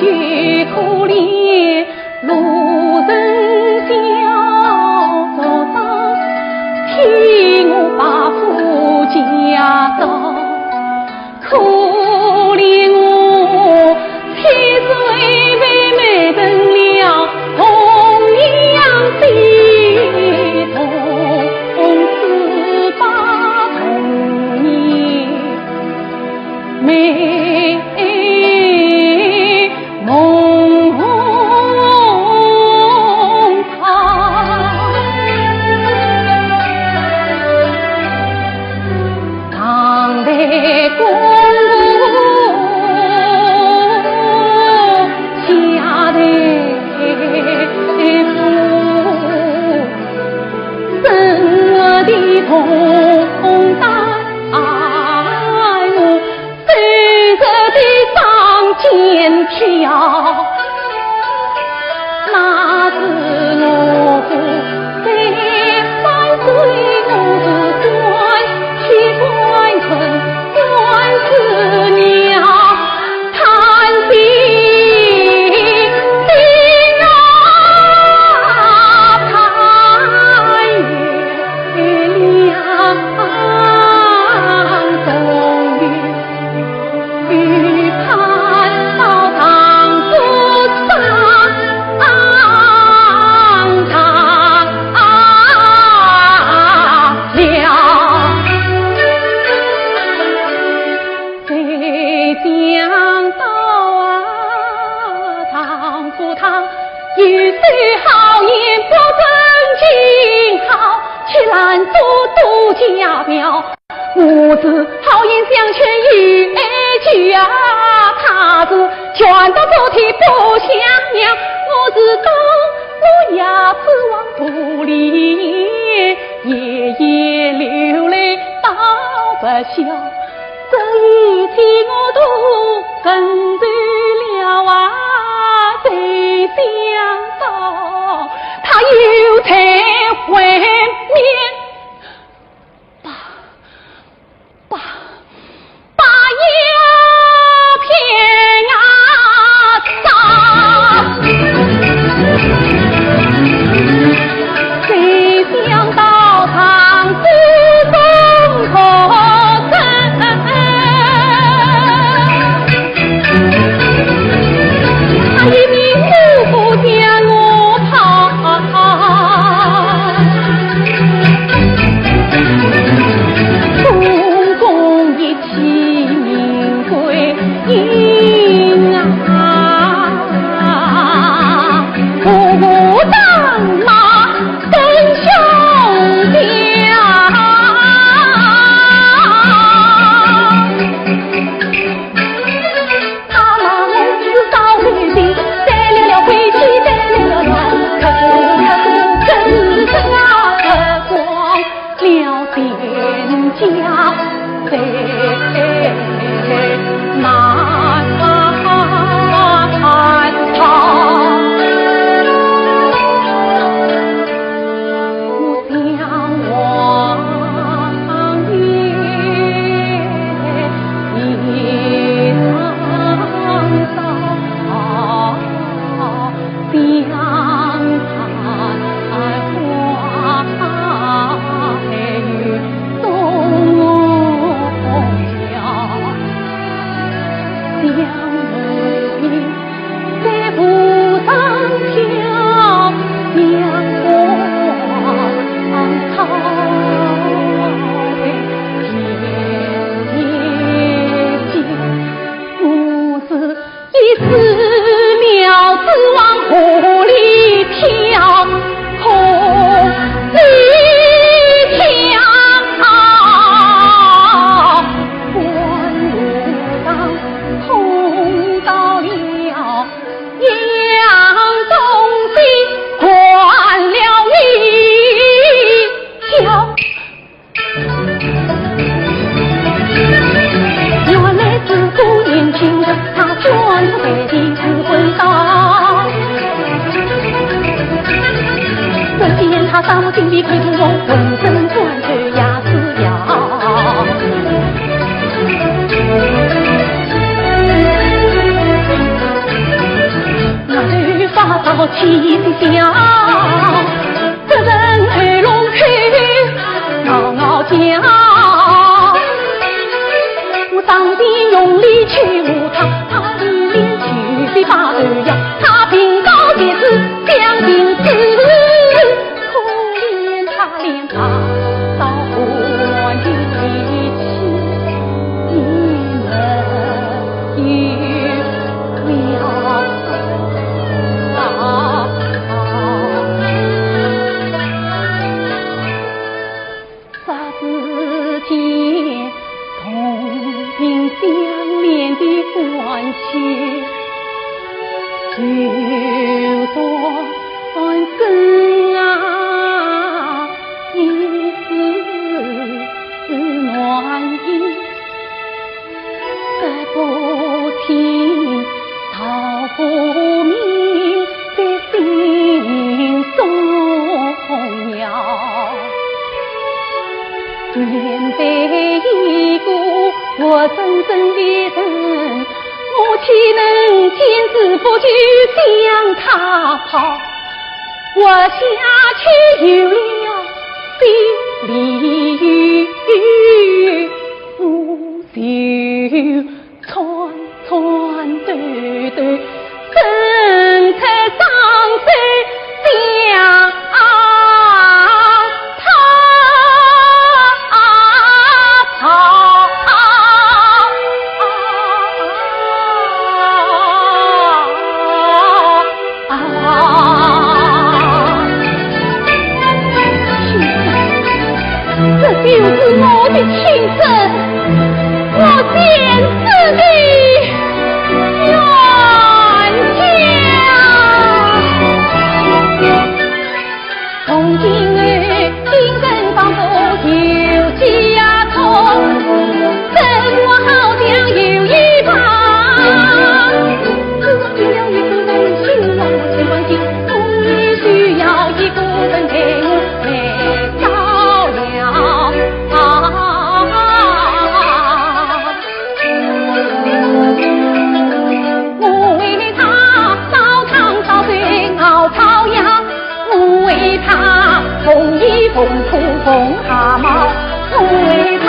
有可怜路人小作坊，替我把夫家造。可怜我七岁妹妹成了红娘的童子把童年。 美梦好。唐代公公下台府，生的同担。 手执的双肩挑，那是我不在万岁，我是官，去官人，官是娘，叹息的啊，叹息。 谁想到啊，唐初他有手好言不成情好，却拦住杜家庙。我是好言相劝有哀求啊，他是拳打脚踢不响亮。我是当我牙齿往肚里咽，夜夜流泪到不消。 这一切我都承受了啊，谁想到他有才会面，把，把，把药片啊烧。 谁想到唐诗中可生，他一命不不将我抛。公公一 起名归阴啊，不当那更凶的啊。他那是早已经带了了回去，带了了来，可是可是真是啊，可光 了天家，谁难逃？我想王爷一场到。 一只鸟子往河里跳，河里跳，半路上碰到了一样东西，灌了一跤。 原来自古年轻人，他专是被地主昏倒。只见他伤心地看着我，浑身酸軟牙齿咬。到天下，不曾二龙口，嗷嗷叫。我当地用力去舞他，他的脸就是把头摇，他平高就是将军子，可怜他连大刀换的力气也没有了。 霎时间，同病相怜的关切，就算生啊，也是难言。 这不清道不明的心中摇。面对一个活生生的人，我岂能见死不救将他抛？活下去有了心里有数， 穿穿兜兜，身在上山下跑。 啊，先生，这就是我的亲生，我前世的冤家。从今后，今生当中有几呀重，生活好像有一把。 只要一个人需要我去关心，我也需要一个人陪我来照料。啊，我为他烧汤烧水熬泡药，我为他缝衣缝裤缝汗毛，我为他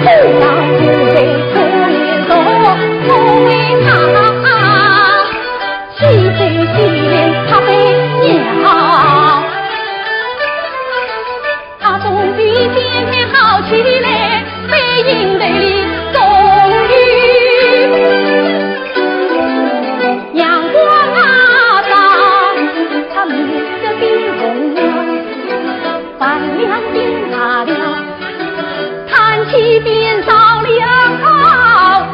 铺床铺被铺棉被，我为他 洗手洗脸擦被尿。他总比天天好起来，背影对里总有阳光啊照。他每个地方啊，饭量变大了， 叹气变少了，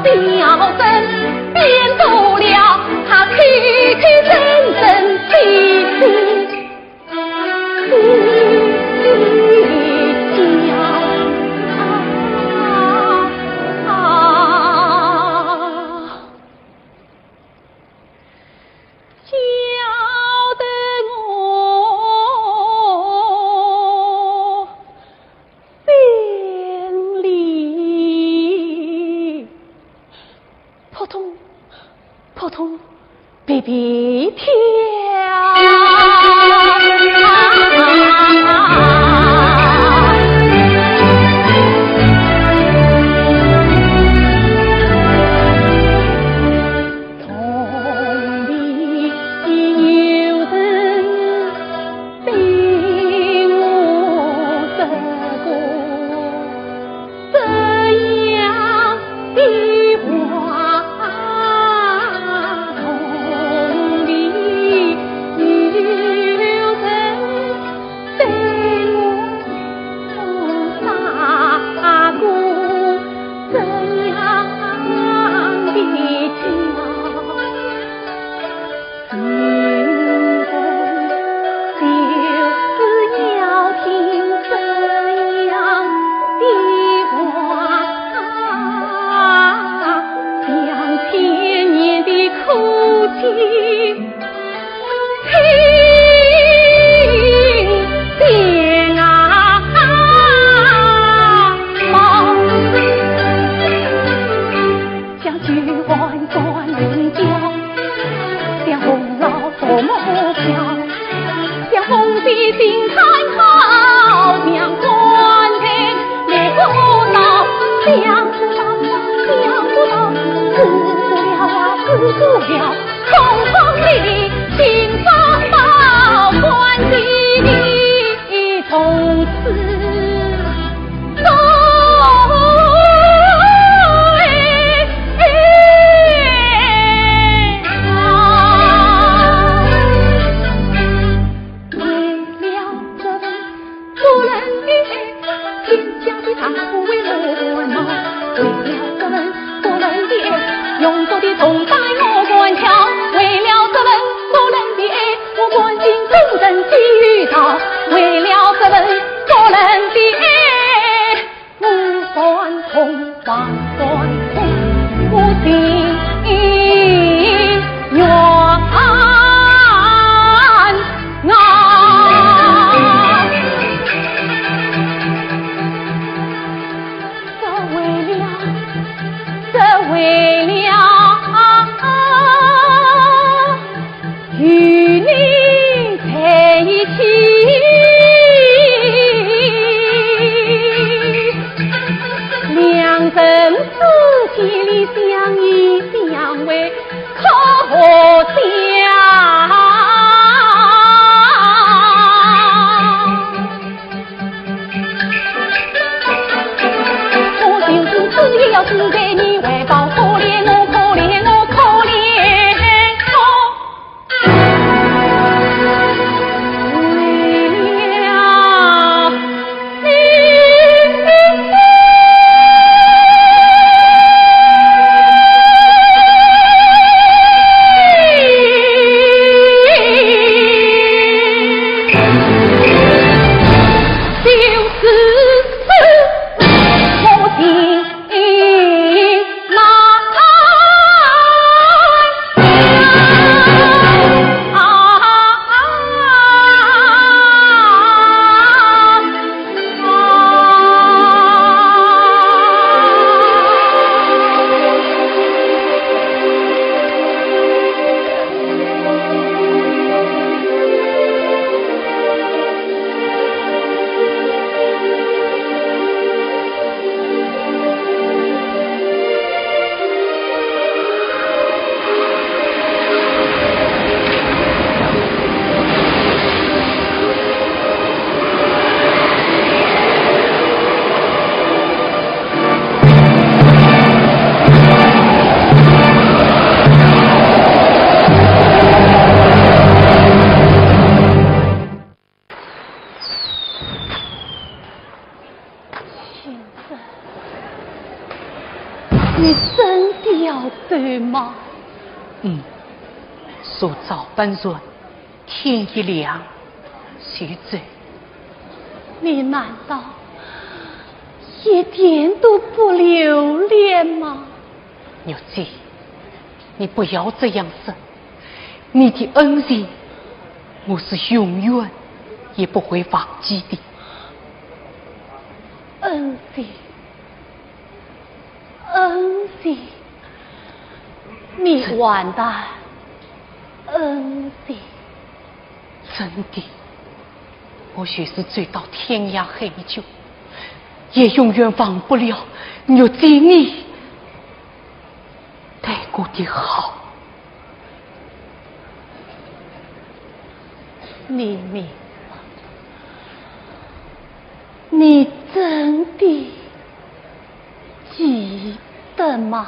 笑声变多了，他口口声声气气叫。啊，啊，叫得我 心里扑通扑通比比跳。同里有人 对我说过这样的话，同里有人对我撒过这样的娇。 情人就是要听这样的话，像千年的苦情，清醒啊！像九万转人家，像红老佛母先生，你真的要走吗？嗯，说早半算，天一亮就走。你难道一点都不留恋吗？ 玉姐，你不要这样说，你的恩情，我是永远也不会忘记的。恩情，恩情，你完蛋，恩情。 真的，我就是走到天涯海角，也永远忘不了玉姐你对我的好。你明白，你真的记得吗？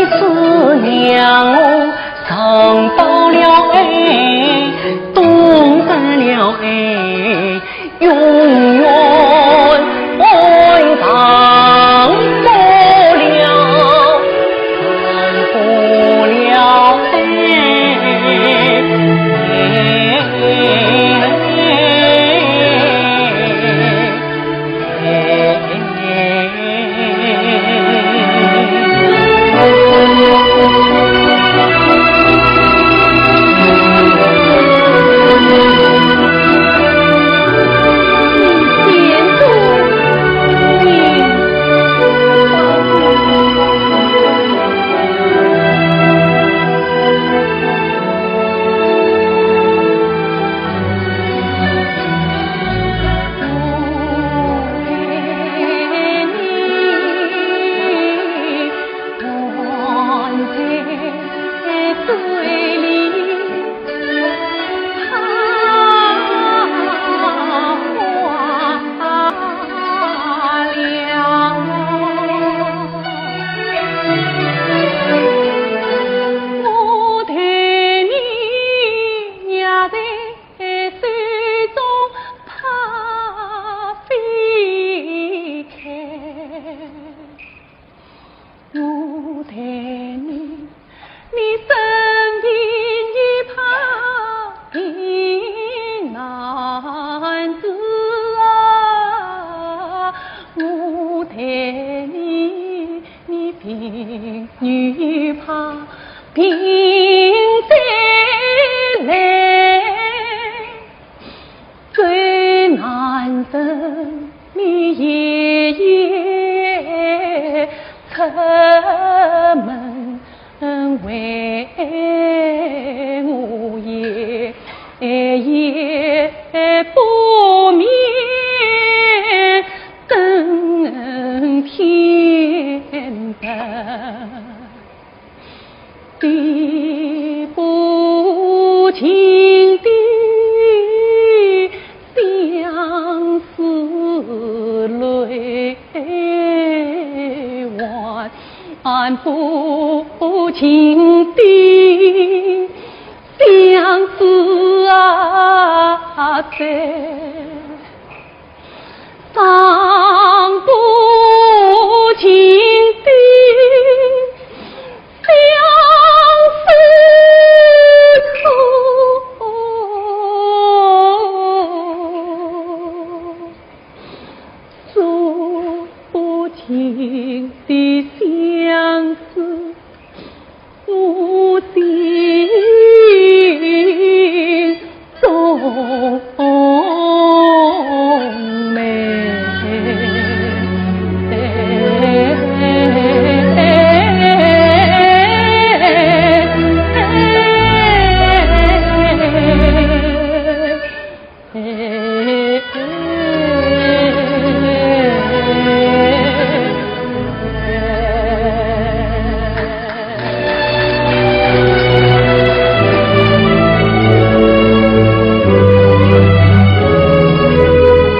是让我尝到了爱，懂得了爱，永远爱上不了，尝不了爱。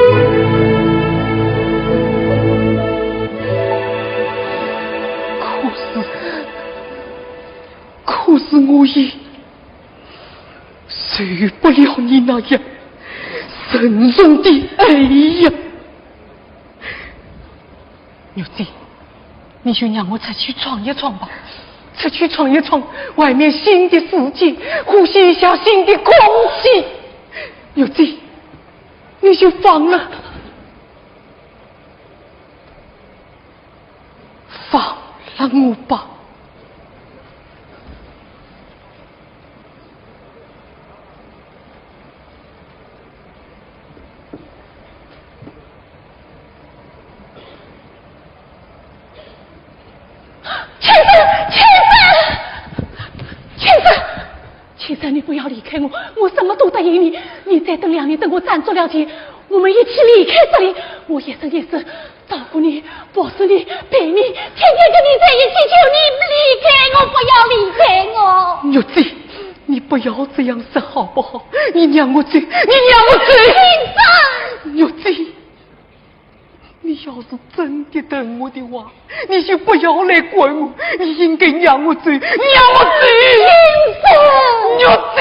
可是，可是我也 受不了你那样深重的爱呀。玉姐，你就让我出去闯一闯吧，出去闯一闯，外面新的世界，呼吸一下新的空气。玉姐，你就放了 放了我吧。青子，青子，青子！ 青子，你不要离开我，我什么都答应你。你再等两年，等我振作了劲，我们一起离开这里。我一生一世照顾你，保护你，陪你，天天跟你在一起，求你离开我，不要离开我。玉姐，你不要这样说好不好？你让我走，你让我走。青子！玉姐。你要是真的疼我的话，你就不要来管我，你应该让我走，让我走。金生！玉姐，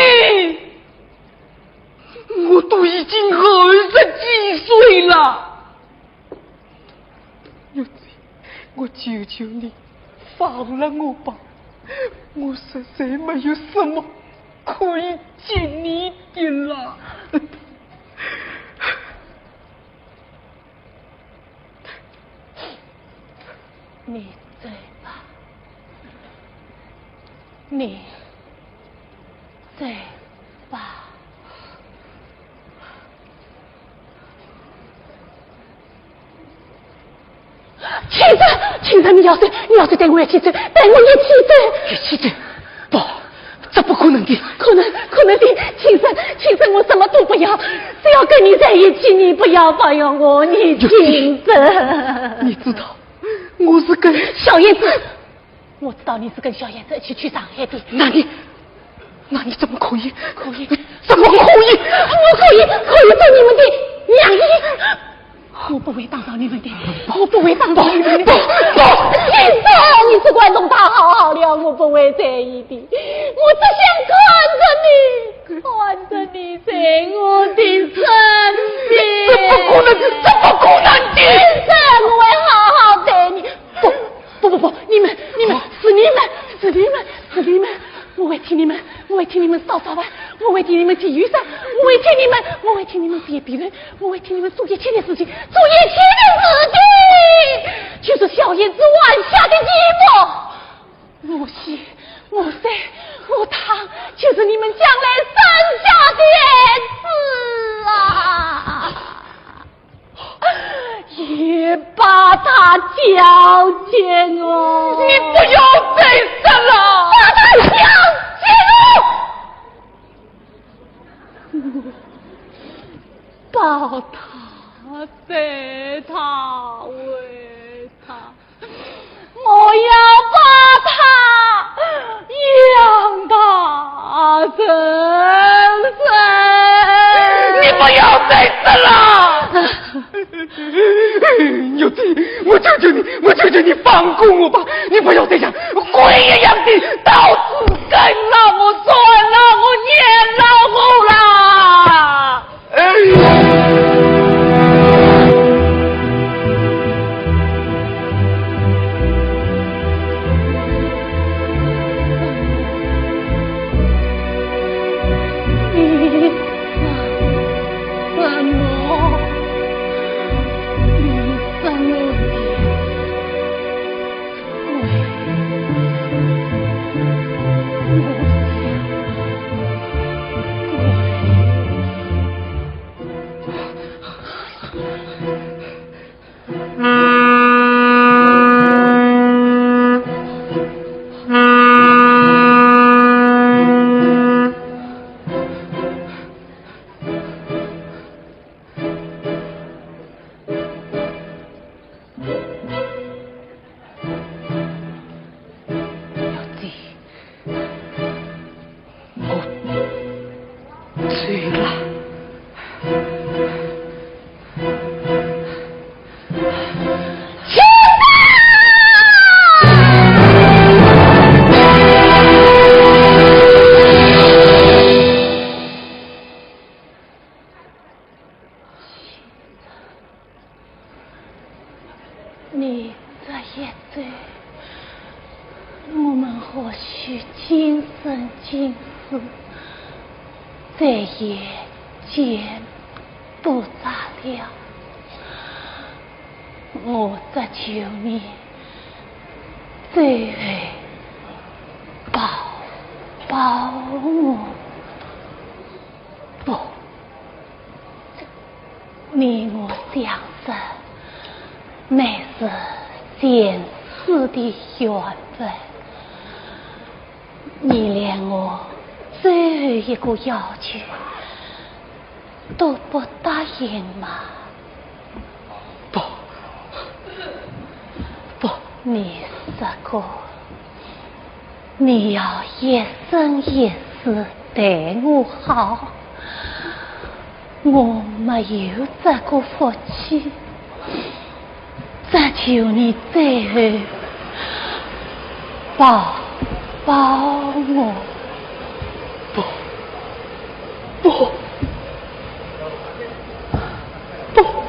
我都已经二十几岁了。玉姐，我求求你，放了我吧，我实在没有什么可以给你的了。你走吧，你走吧。青山，青山，你要走，你要走，带我一起走，带我一起走。一起走？不，这不可能的。可能，可能的，青山，青山，我什么都不要，只要跟你在一起，你不要放过我，你青山。你知道，我是跟小燕子，我知道你是跟小燕子一起去上海的。那你，那你怎么可以？可以。怎么可以？我可以，可以做你们的娘姨。我不会打扰你们的，我不会打扰你们的。不，不，不。青山，你只管同他和好了，我不会在意的。我只想看着你，看着你在我的身边。这不可能，这不可能的。青山，我会好好待你。不，不，不，不，你们，你们，是你们，是你们，是你们。我会替你们，我会替你们烧烧饭，我会替你们剃雨伞，我会替你们，我会替你们洗被子，我会替你们做一切的事情，做一切的事情，就是小燕子还下的衣服。我洗，我晒，我烫，就是你们将来生下的子啊。 也把他交给我。你不要再说了。把他交给我。抱他，带他，喂他。 我要把他养大成人。你不要再说了！玉姐，我求求你，我求求你放过我吧！你不要再像鬼一样的到处跟了我，算了我年老虎了。 哎呀！你怎么，你怎么的？ 你这一走，我们或许今生今世再也见不着了。我只求你最后抱抱我。不， 你我相识，乃是前世的缘分。你连我最后一个要求都不答应吗？不，不。你说过， 你要一生一世对我好，我没有这个福气，只求你最后抱抱我。不，不，不。